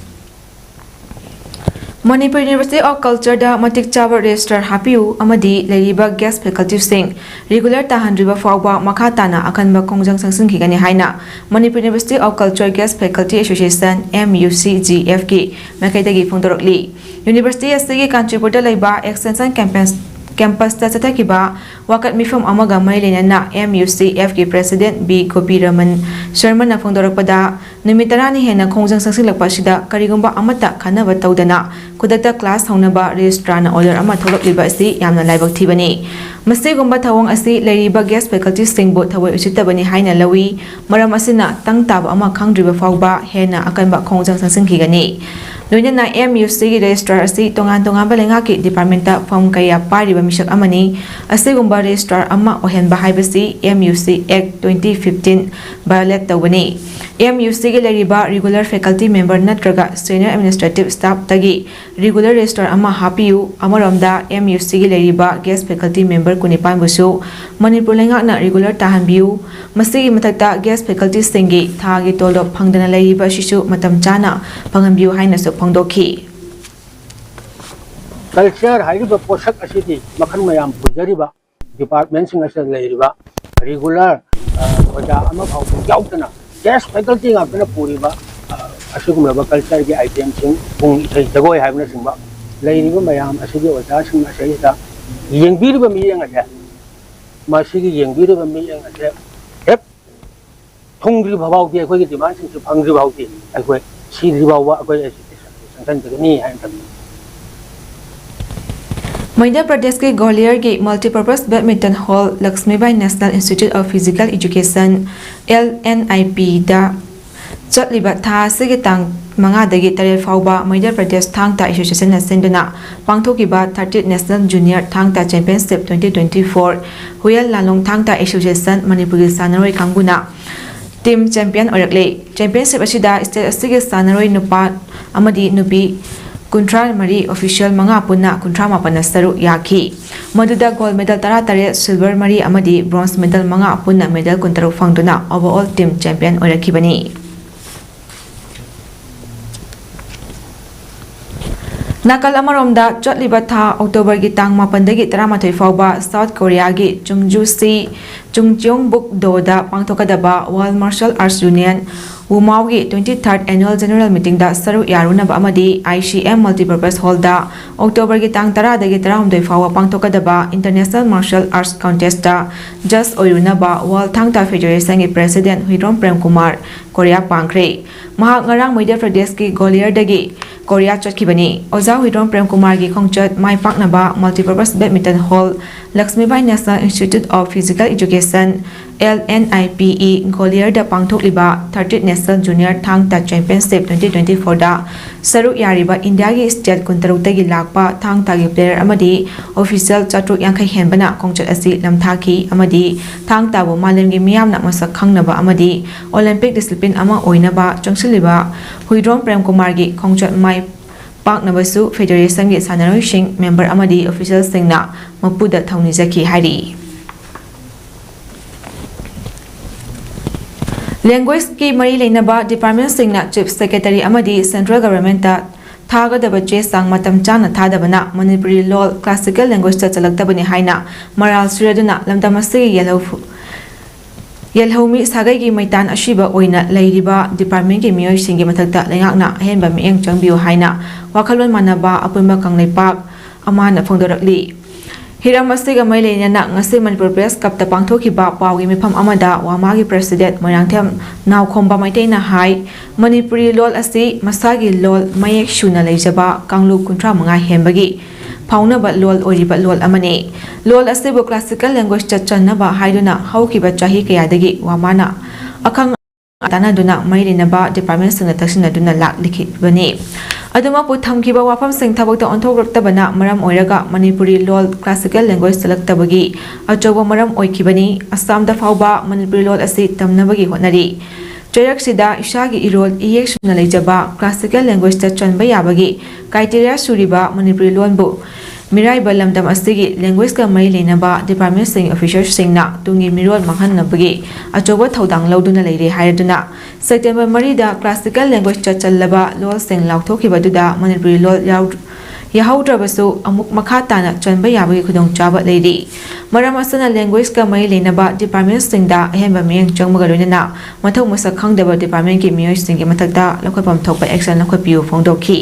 ꯃꯅꯤꯄꯨꯔ ꯌꯨꯅꯤꯚꯔꯁꯤꯇꯤ ꯑꯣꯐ ꯀꯜꯆꯔꯗ ꯃꯇꯤꯛ ꯆꯥꯕ ꯔꯦꯖꯤꯁꯇ꯭ꯔꯥꯔ ꯍꯥꯞꯄꯤꯌꯨ ꯑꯃꯗꯤ ꯂꯩꯔꯤꯕ ꯒꯦꯁ ꯐꯦꯀꯜꯇꯤꯁꯤꯡ ꯔꯤꯒꯨꯂꯔ ꯇꯥꯍꯟꯗ꯭ꯔꯤꯕ ꯐꯥꯎꯕ ꯃꯈꯥ ꯇꯥꯅ ꯑꯀꯟꯕ ꯈꯣꯡꯖꯪ ꯆꯪꯁꯤꯟꯈꯤꯒꯅꯤ ꯍꯥꯏꯅ Manipur university of culture guest faculty association, M U C G ꯑꯦꯐꯀꯤ ꯃꯥꯏꯀꯩꯗꯒꯤ ꯐꯣꯡꯗꯣꯔꯛꯂꯤ꯫ ꯌꯨꯅꯤꯚꯔꯁꯤꯇꯤ ꯑꯁꯤꯒꯤ ꯀꯥꯟꯆꯤꯄꯨꯔꯗ ꯂꯩꯕ ꯑꯦꯛꯁꯇꯦꯟꯁꯟ ꯀꯦꯝꯄꯁ, ꯀꯦꯝꯄꯁꯇ ꯆꯠꯊꯈꯤꯕ ꯋꯥꯀꯠ ꯃꯤꯐꯝ ꯑꯃꯒ ꯃꯔꯤ ꯂꯩꯅꯅ ꯑꯦꯝ ꯌꯨ ꯁꯤ ꯑꯦꯐꯀꯤ ꯄ꯭ꯔꯦꯁꯤꯗꯦꯟꯠ ꯕꯤ ꯒꯣꯄꯤꯔꯃꯟ ꯁꯔꯃꯅ ꯐꯣꯡꯗꯣꯔꯛꯄꯗ, ꯅꯨꯃꯤꯠ ꯇꯔꯥꯅꯤ ꯍꯦꯟꯅ ꯈꯣꯡꯖꯪ ꯆꯪꯁꯤꯜꯂꯛꯄ ꯑꯁꯤꯗ ꯀꯔꯤꯒꯨꯝꯕ ꯑꯃꯠꯇ ꯈꯟꯅꯕ ꯇꯧꯗꯅ ꯈꯨꯗꯛꯇ ꯀ꯭ꯂꯥꯁ ꯍꯧꯅꯕ ꯔꯦꯖꯤꯁꯇ꯭ꯔꯥꯔꯅ ꯑꯣꯔꯗꯔ ꯑꯃ ꯊꯣꯛꯂꯛꯂꯤꯕ ꯑꯁꯤ ꯌꯥꯝꯅ ꯂꯥꯏꯕꯛ ꯊꯤꯕꯅꯤ꯫ ꯃꯁꯤꯒꯨꯝꯕ ꯊꯧꯑꯣꯡ ꯑꯁꯤ ꯂꯩꯔꯤꯕ ꯒꯦꯁ ꯐꯦꯀꯜꯇꯤꯁꯤꯡꯕꯨ ꯊꯑꯣꯏ ꯎꯁꯤꯠꯇꯕꯅꯤ ꯍꯥꯏꯅ ꯂꯧꯏ꯫ ꯃꯔꯝ ꯑꯁꯤꯅ ꯇꯪ ꯇꯥꯕ ꯑꯃ ꯈꯪꯗ꯭ꯔꯤꯕ ꯐꯥꯎꯕ ꯍꯦꯟꯅ ꯑꯀꯟꯕ ꯈꯣꯡꯖꯪ ꯆꯪꯁꯤꯟꯈꯤꯒꯅꯤ꯫ ꯂꯣꯏꯅꯅ ꯑꯦꯝ ꯌꯨ ꯁꯤꯒꯤ ꯔꯦꯖꯤꯁꯇ꯭ꯔꯥꯔ ꯑꯁꯤ ꯇꯣꯉꯥꯟ ꯇꯣꯉꯥꯟꯕ ꯂꯩꯉꯥꯛꯀꯤ ꯗꯤꯄꯥꯔꯠꯃꯦꯟꯠꯇ ꯐꯝ ꯀꯌꯥ ꯄꯥꯏꯔꯤꯕ ꯃꯤꯁꯛ ꯑꯃꯅꯤ꯫ ꯑꯁꯤꯒꯨꯝꯕ ꯔꯦꯖꯤꯁꯇ꯭ꯔꯥꯔ ꯑꯃ ꯑꯣꯏꯍꯟꯕ ꯍꯥꯏꯕꯁꯤ ꯑꯦꯝ ꯌꯨ ꯁꯤ ꯑꯦꯛ ꯇ꯭ꯋꯦꯟꯇꯤ ꯐꯤꯐꯇꯤꯟ ꯚꯥꯏꯑꯣꯂꯦꯠ ꯇꯧꯕꯅꯤ꯫ ꯑꯦꯝ ꯌꯨ ꯁꯤꯒꯤ ꯂꯩꯔꯤꯕ ꯔꯤꯒꯨꯂꯔ ꯐꯦꯀꯜꯇꯤ ꯃꯦꯝꯕꯔ ꯅꯠꯇ꯭ꯔꯒ ꯁꯦꯅꯤꯌꯔ ꯑꯦꯗꯃꯤꯅꯤꯁꯇ꯭ꯔꯦꯇꯤꯚ ꯁ꯭ꯇꯥꯐꯇꯒꯤ ꯔꯤꯒꯨꯂꯔ ꯔꯦꯖꯤꯁꯇ꯭ꯔꯥꯔ ꯑꯃ ꯍꯥꯞꯄꯤꯌꯨ꯫ ꯑꯃꯔꯣꯝꯗ, ꯑꯦꯝ ꯌꯨ ꯁꯤꯒꯤ ꯂꯩꯔꯤꯕ ꯒꯦꯁ ꯐꯦꯀꯜꯇꯤ ꯃꯦꯝꯕꯔ ꯀꯨꯟꯅꯤꯄꯥꯟꯕꯨꯁꯨ ꯃꯅꯤꯄꯨꯔ ꯂꯩꯉꯥꯛꯅ ꯔꯤꯒꯨꯂꯔ ꯇꯥꯍꯟꯕꯤꯌꯨ꯫ ꯃꯁꯤꯒꯤ ꯃꯊꯛꯇ, ꯒꯦꯁ ꯐꯦꯀꯜꯇꯤꯁꯤꯡꯒꯤ ꯊꯥꯒꯤ ꯇꯣꯂꯣꯞ ꯐꯪꯗꯅ ꯂꯩꯔꯤꯕ ꯑꯁꯤꯁꯨ ꯃꯇꯝ ꯆꯥꯅ ꯐꯪꯍꯟꯕꯤꯌꯨ ꯍꯥꯏꯅꯁꯨ ꯐꯣꯡꯗꯣꯛꯈꯤ꯫ ꯀꯜꯆꯔ ꯍꯥꯏꯔꯤꯕ ꯄꯣꯠꯁꯛ ꯑꯁꯤꯗꯤ ꯃꯈꯜ ꯃꯌꯥꯝ ꯄꯨꯖꯔꯤꯕ ꯗꯤꯄꯥꯔꯠꯃꯦꯟꯁꯤꯡ ꯑꯁꯤꯗ ꯂꯩꯔꯤꯕ ꯔꯤꯒꯨꯂꯔ, ꯑ, ꯑꯣꯖꯥ ꯑꯃ ꯐꯥꯎꯕ ꯌꯥꯎꯗꯅ ꯒꯦꯁ ꯐꯦꯀꯜꯇꯤ ꯉꯥꯛꯇꯅ ꯄꯨꯔꯤꯕ, ꯑ, ꯑꯁꯤꯒꯨꯝꯂꯕ cultureꯒꯤ itemꯁꯤꯡ, ꯄꯨꯡ ꯏꯁꯩ ꯖꯒꯣꯏ ꯍꯥꯏꯕꯅꯆꯤꯡꯕ ꯂꯩꯔꯤꯕ ꯃꯌꯥꯝ ꯑꯁꯤꯒꯤ ꯑꯣꯖꯥꯁꯤꯡ ꯑꯁꯤꯗ ꯌꯦꯡꯕꯤꯔꯤꯕ ꯃꯤꯠꯌꯦꯡ ꯑꯁꯦ, ꯃꯁꯤꯒꯤ ꯌꯦꯡꯕꯤꯔꯤꯕ ꯃꯤꯠꯌꯦꯡ ꯑꯁꯦ ꯍꯦꯛ ꯊꯨꯡꯗ꯭ꯔꯤꯕ ꯐꯥꯎꯗꯤ, ꯑꯩꯈꯣꯏꯒꯤ demandꯁꯤꯡꯁꯤ ꯐꯪꯗ꯭ꯔꯤ ꯐꯥꯎꯗꯤ ꯑꯩꯈꯣꯏ ꯁꯤꯗ꯭ꯔꯤ ꯐꯥꯎꯕ ꯑꯩꯈꯣꯏ agitation ꯆꯪꯁꯤꯟꯖꯒꯅꯤ ꯍꯥꯏꯅ ꯊꯝꯖꯒꯦ꯫ ꯃꯙ꯭ꯌ ꯄ꯭ꯔꯗꯦꯁꯀꯤ ꯒ꯭ꯋꯥꯂꯤꯌꯔꯒꯤ Multipurpose Badminton Hall, Laxmibai National Institute of Physical Education, L N I P ꯗ ꯆꯠꯂꯤꯕ ꯊꯥ ꯑꯁꯤꯒꯤ ꯇꯥꯡ ꯃꯉꯥꯗꯒꯤ ꯇꯔꯦꯠ ꯐꯥꯎꯕ ꯃꯙ꯭ꯌ ꯄ꯭ꯔꯗꯦꯁ ꯊꯥꯡ ꯇꯥ ꯑꯦꯁꯣꯁꯤꯌꯦꯁꯟꯅ ꯁꯤꯟꯗꯨꯅ ꯄꯥꯡꯊꯣꯛꯈꯤꯕ thirtieth National Junior ꯊꯥꯡ ꯇꯥ Championship twenty twenty-four ꯍꯨꯌꯦꯜ ꯂꯥꯂꯣꯡ ꯊꯥꯡ ꯇꯥ ꯑꯦꯁꯣꯁꯤꯌꯦꯁꯟ ꯃꯅꯤꯄꯨꯔꯒꯤ ꯁꯥꯟꯅꯔꯣꯏ ꯀꯥꯡꯕꯨꯅ team champion ꯑꯣꯏꯔꯛꯂꯦ꯫ Championship ꯑꯁꯤꯗ state ꯑꯁꯤꯒꯤ ꯁꯥꯟꯅꯔꯣꯏ ꯅꯨꯄꯥ ꯑꯃꯗꯤ ꯅꯨꯄꯤ ꯀꯨꯟꯊ꯭ꯔꯥ ꯃꯔꯤ, official ꯃꯉꯥ ꯄꯨꯟꯅ ꯀꯨꯟꯊ꯭ꯔꯥ ꯃꯥꯄꯟꯅ ꯁꯔꯨꯛ ꯌꯥꯈꯤ꯫ ꯃꯗꯨꯗ gold medal ꯇꯔꯥꯇꯔꯦꯠ, silver ꯃꯔꯤ ꯑꯃꯗꯤ bronze medal ꯃꯉꯥ ꯄꯨꯟꯅ medal ꯀꯨꯟꯇꯔꯨꯛ ꯐꯪꯗꯨꯅ overall team champion ꯑꯣꯏꯔꯛꯈꯤꯕꯅꯤ꯫ ꯅꯥꯀꯜ ꯑꯃꯔꯣꯝꯗ, ꯆꯠꯂꯤꯕ ꯊꯥ Octoberꯒꯤ ꯇꯥꯡ ꯃꯥꯄꯟꯗꯒꯤ ꯇꯔꯥꯃꯥꯊꯣꯏ ꯐꯥꯎꯕ South Koreaꯒꯤ ꯆꯨꯡꯖꯨꯁꯤ ꯆꯨꯡꯆꯤꯌꯣꯡꯕꯨꯛꯗꯣꯗ ꯄꯥꯡꯊꯣꯛꯀꯗꯕ World Martial Arts Union, ꯋꯨꯃꯥꯎꯒꯤ twenty-third Annual General Meetingꯗ ꯁꯔꯨꯛ ꯌꯥꯔꯨꯅꯕ ꯑꯃꯗꯤ I C M Multipurpose Hallꯗ Octoberꯒꯤ ꯇꯥꯡ ꯇꯔꯥꯗꯒꯤ ꯇꯔꯥꯍꯨꯝꯗꯣꯏ ꯐꯥꯎꯕ ꯄꯥꯡꯊꯣꯛꯀꯗꯕ International Martial Arts Contestꯇ judge ꯑꯣꯏꯔꯨꯅꯕ World ꯊꯥꯡ ꯇꯥ Federationꯒꯤ President ꯍꯨꯏꯗ꯭ꯔꯣꯝ ꯄ꯭ꯔꯦꯝꯀꯨꯃꯥꯔ ꯀꯣꯔꯤꯌꯥ ꯄꯥꯡꯈ꯭ꯔꯦ꯫ ꯃꯍꯥꯛ ꯉꯔꯥꯡ ꯃꯙ꯭ꯌ ꯄ꯭ꯔꯗꯦꯁꯀꯤ ꯒ꯭ꯋꯥꯂꯤꯌꯔꯗꯒꯤ ꯀꯣꯔꯤꯌꯥ ꯆꯠꯈꯤꯕꯅꯤ꯫ ꯑꯣꯖꯥ ꯍꯨꯏꯗ꯭ꯔꯣꯝ ꯄ꯭ꯔꯦꯝꯀꯨꯃꯥꯔꯒꯤ ꯈꯣꯡꯆꯠ ꯃꯥꯏ ꯄꯥꯛꯅꯕ Multipurpose Badminton Hall, Laxmibai National Institute of Physical Education, L N I P E, ꯒ꯭ꯋꯥꯂꯤꯌꯔꯗ ꯄꯥꯡꯊꯣꯛꯂꯤꯕ thirtieth National Junior ꯊꯥꯡ ꯇꯥ Championship twenty twenty-fourꯗ ꯁꯔꯨꯛ ꯌꯥꯔꯤꯕ ꯏꯟꯗꯤꯌꯥꯒꯤ state ꯀꯨꯟꯇꯔꯨꯛꯇꯒꯤ ꯂꯥꯛꯄ ꯊꯥꯡ ꯇꯥꯒꯤ player ꯑꯃꯗꯤ official ꯆꯥꯇ꯭ꯔꯨꯛ ꯌꯥꯡꯈꯩ ꯍꯦꯟꯕꯅ ꯈꯣꯡꯆꯠ ꯑꯁꯤ ꯂꯝꯊꯥꯈꯤ ꯑꯃꯗꯤ ꯊꯥꯡ ꯇꯥꯕꯨ ꯃꯥꯂꯦꯝꯒꯤ ꯃꯤꯌꯥꯝꯅ ꯃꯁꯛ ꯈꯪꯅꯕ ꯑꯃꯗꯤ Olympic discipline ꯑꯃ ꯑꯣꯏꯅꯕ ꯆꯪꯁꯤꯜꯂꯤꯕ ꯍꯨꯏꯗ꯭ꯔꯣꯝ ꯄ꯭ꯔꯦꯝꯀꯨꯃꯥꯔꯒꯤ ꯈꯣꯡꯆꯠ ꯃꯥꯏ ꯄꯥꯛꯅꯕꯁꯨ Federationꯒꯤ ꯁꯥꯟꯅꯔꯣꯏꯁꯤꯡ, member ꯑꯃꯗꯤ officialꯁꯤꯡꯅ ꯃꯄꯨꯗ ꯊꯧꯅꯤꯖꯈꯤ ꯍꯥꯏꯔꯤ꯫ Languageꯀꯤ ꯃꯔꯤ ꯂꯩꯅꯕ departmentꯁꯤꯡꯅ Chief Secretary ꯑꯃꯗꯤ Central Governmentꯇ ꯊꯥꯒꯗꯕ ꯆꯦ ꯆꯥꯡ ꯃꯇꯝ ꯆꯥꯅ ꯊꯥꯗꯕꯅ ꯃꯅꯤꯄꯨꯔꯤ ꯂꯣꯜ classical languageꯇ ꯆꯜꯂꯛꯇꯕꯅꯤ ꯍꯥꯏꯅ ꯃꯔꯥꯜ ꯁꯤꯔꯗꯨꯅ ꯂꯝꯗꯝ ꯑꯁꯤꯒꯤ ꯌꯦꯜꯍꯧ ꯌꯦꯜꯍꯧꯃꯤ ꯁꯥꯒꯩꯒꯤ ꯃꯩꯇꯥꯟ ꯑꯁꯤꯕ ꯑꯣꯏꯅ ꯂꯩꯔꯤꯕ ꯗꯤꯄꯥꯔꯠꯃꯦꯟꯒꯤ ꯃꯤꯑꯣꯏꯁꯤꯡꯒꯤ ꯃꯊꯛꯇ ꯂꯩꯉꯥꯛꯅ ꯑꯍꯦꯟꯕ ꯃꯤꯠꯌꯦꯡ ꯆꯪꯕꯤꯌꯨ ꯍꯥꯏꯅ ꯋꯥꯈꯜꯂꯣꯟ ꯃꯥꯟꯅꯕ ꯑꯄꯨꯟꯕ ꯀꯪꯂꯩꯄꯥꯛ ꯑꯃꯅ ꯐꯣꯡꯗꯣꯔꯛꯂꯤ꯫ ꯍꯤꯔꯝ ꯑꯁꯤꯒ ꯃꯔꯤ ꯂꯩꯅꯅ ꯉꯁꯤ ꯃꯅꯤꯄꯨꯔ ꯄ꯭ꯔꯦꯁ ꯀ꯭ꯂꯕꯇ ꯄꯥꯡꯊꯣꯛꯈꯤꯕ ꯄꯥꯎꯒꯤ ꯃꯤꯐꯝ ꯑꯃꯗ ꯋꯥꯃꯥꯒꯤ ꯄ꯭ꯔꯦꯁꯤꯗꯦꯟꯠ ꯃꯣꯏꯔꯥꯡꯊꯦꯝ ꯅꯥꯎꯈꯣꯝꯕ ꯃꯩꯇꯩꯅ ꯍꯥꯏ, ꯃꯅꯤꯄꯨꯔꯤ ꯂꯣꯜ ꯑꯁꯤ ꯃꯁꯥꯒꯤ ꯂꯣꯜ ꯃꯌꯦꯛ ꯁꯨꯅ ꯂꯩꯖꯕ ꯀꯥꯡꯂꯨꯞ ꯀꯨꯟꯊ꯭ꯔꯥ ꯃꯉꯥ ꯍꯦꯟꯕꯒꯤ ꯐꯥꯎꯅꯕ ꯂꯣꯜ ꯑꯣꯏꯔꯤꯕ ꯂꯣꯜ ꯑꯃꯅꯤ꯫ ꯂꯣꯜ ꯑꯁꯤꯕꯨ ꯀ꯭ꯂꯥꯁꯤꯀꯦꯜ ꯂꯦꯡꯒ꯭ꯋꯦꯖꯇ ꯆꯟꯅꯕ ꯍꯥꯏꯗꯨꯅ ꯍꯧꯈꯤꯕ ꯆꯍꯤ ꯀꯌꯥꯗꯒꯤ ꯋꯥꯃꯥꯅ ꯑꯈꯪ ꯇꯥꯟꯅꯗꯨꯅ ꯃꯔꯤ ꯂꯩꯅꯕ ꯗꯤꯄꯥꯔꯠꯃꯦꯟꯁꯤꯡꯅ ꯇꯛꯁꯤꯟꯅꯗꯨꯅ ꯂꯥꯛꯂꯤꯕꯅꯤ꯫ ꯑꯗꯨꯃꯛꯄꯨ ꯊꯝꯈꯤꯕ ꯋꯥꯐꯝꯁꯤꯡ ꯊꯕꯛꯇ ꯑꯣꯟꯊꯣꯛꯂꯛꯇꯕꯅ ꯃꯔꯝ ꯑꯣꯏꯔꯒ ꯃꯅꯤꯄꯨꯔꯤ ꯂꯣꯜ ꯀ꯭ꯂꯥꯁꯤꯀꯦꯜ ꯂꯦꯡꯒ꯭ꯋꯦꯖ ꯆꯜꯂꯛꯇꯕꯒꯤ ꯑꯆꯧꯕ ꯃꯔꯝ ꯑꯣꯏꯈꯤꯕꯅꯤ꯫ ꯑꯁꯥꯝꯗ ꯐꯥꯎꯕ ꯃꯅꯤꯄꯨꯔꯤ ꯂꯣꯜ ꯑꯁꯤ ꯇꯝꯅꯕꯒꯤ ꯍꯣꯠꯅꯔꯤ꯫ ꯆꯩꯔꯛꯁꯤꯗ ꯏꯁꯥꯒꯤ ꯏꯔꯣꯜ ꯏꯌꯦꯛ ꯁꯨꯅ ꯂꯩꯖꯕ ꯀ꯭ꯂꯥꯁꯤꯀꯦꯜ ꯂꯦꯡꯒ꯭ꯋꯦꯖꯇ ꯆꯟꯕ ꯌꯥꯕꯒꯤ ꯀ꯭ꯔꯥꯏꯇꯦꯔꯤꯌꯥ ꯁꯨꯔꯤꯕ ꯃꯅꯤꯄꯨꯔꯤ ꯂꯣꯟꯕꯨ ꯃꯤꯔꯥꯏꯕ ꯂꯝꯗꯝ ꯑꯁꯤꯒꯤ ꯂꯦꯡꯒ꯭ꯋꯦꯖꯀ ꯃꯔꯤ ꯂꯩꯅꯕ ꯗꯤꯄꯥꯔꯠꯃꯦꯟꯁꯤꯡꯒꯤ ꯑꯣꯐꯤꯁꯔꯁꯤꯡꯅ ꯇꯨꯡꯒꯤ ꯃꯤꯔꯣꯜ ꯃꯥꯡꯍꯟꯅꯕꯒꯤ ꯑꯆꯧꯕ ꯊꯧꯗꯥꯡ ꯂꯧꯗꯨꯅ ꯂꯩꯔꯦ ꯍꯥꯏꯔꯗꯨꯅ ꯁꯦꯞꯇꯦꯝꯕꯔ ꯃꯔꯤꯗ ꯀ꯭ꯂꯥꯁꯤꯀꯦꯜ ꯂꯦꯡꯒ꯭ꯋꯦꯖꯇ ꯆꯜꯂꯕ ꯂꯣꯜꯁꯤꯡ ꯂꯥꯎꯊꯣꯛꯈꯤꯕꯗꯨꯗ ꯃꯅꯤꯄꯨꯔꯤ ꯂꯣꯜ ꯌꯥꯎ-, ꯌꯥꯍꯧꯗ꯭ꯔꯕꯁꯨ ꯑꯃꯨꯛ ꯃꯈꯥ ꯇꯥꯅ ꯆꯟꯕ ꯌꯥꯕꯒꯤ ꯈꯨꯗꯣꯡꯆꯥꯕ ꯂꯩꯔꯤ꯫ ꯃꯔꯝ ꯑꯁꯤꯅ ꯂꯦꯡꯒ꯭ꯋꯦꯖꯀ ꯃꯔꯤ ꯂꯩꯅꯕ ꯗꯤꯄꯥꯔꯠꯃꯦꯟꯁꯤꯡꯗ ꯑꯍꯦꯟꯕ ꯃꯤꯠꯌꯦꯡ ꯆꯪꯕꯒ ꯂꯣꯏꯅꯅ ꯃꯊꯧ ꯃꯁꯛ ꯈꯪꯗꯕ ꯗꯤꯄꯥꯔꯠꯃꯦꯟꯒꯤ ꯃꯤꯑꯣꯏꯁꯤꯡꯒꯤ ꯃꯊꯛꯇ ꯂꯧꯈꯠꯐꯝ ꯊꯣꯛꯄ ꯑꯦꯛꯁꯟ ꯂꯧꯈꯠꯄꯤꯌꯨ ꯐꯣꯡꯗꯣꯛꯈꯤ꯫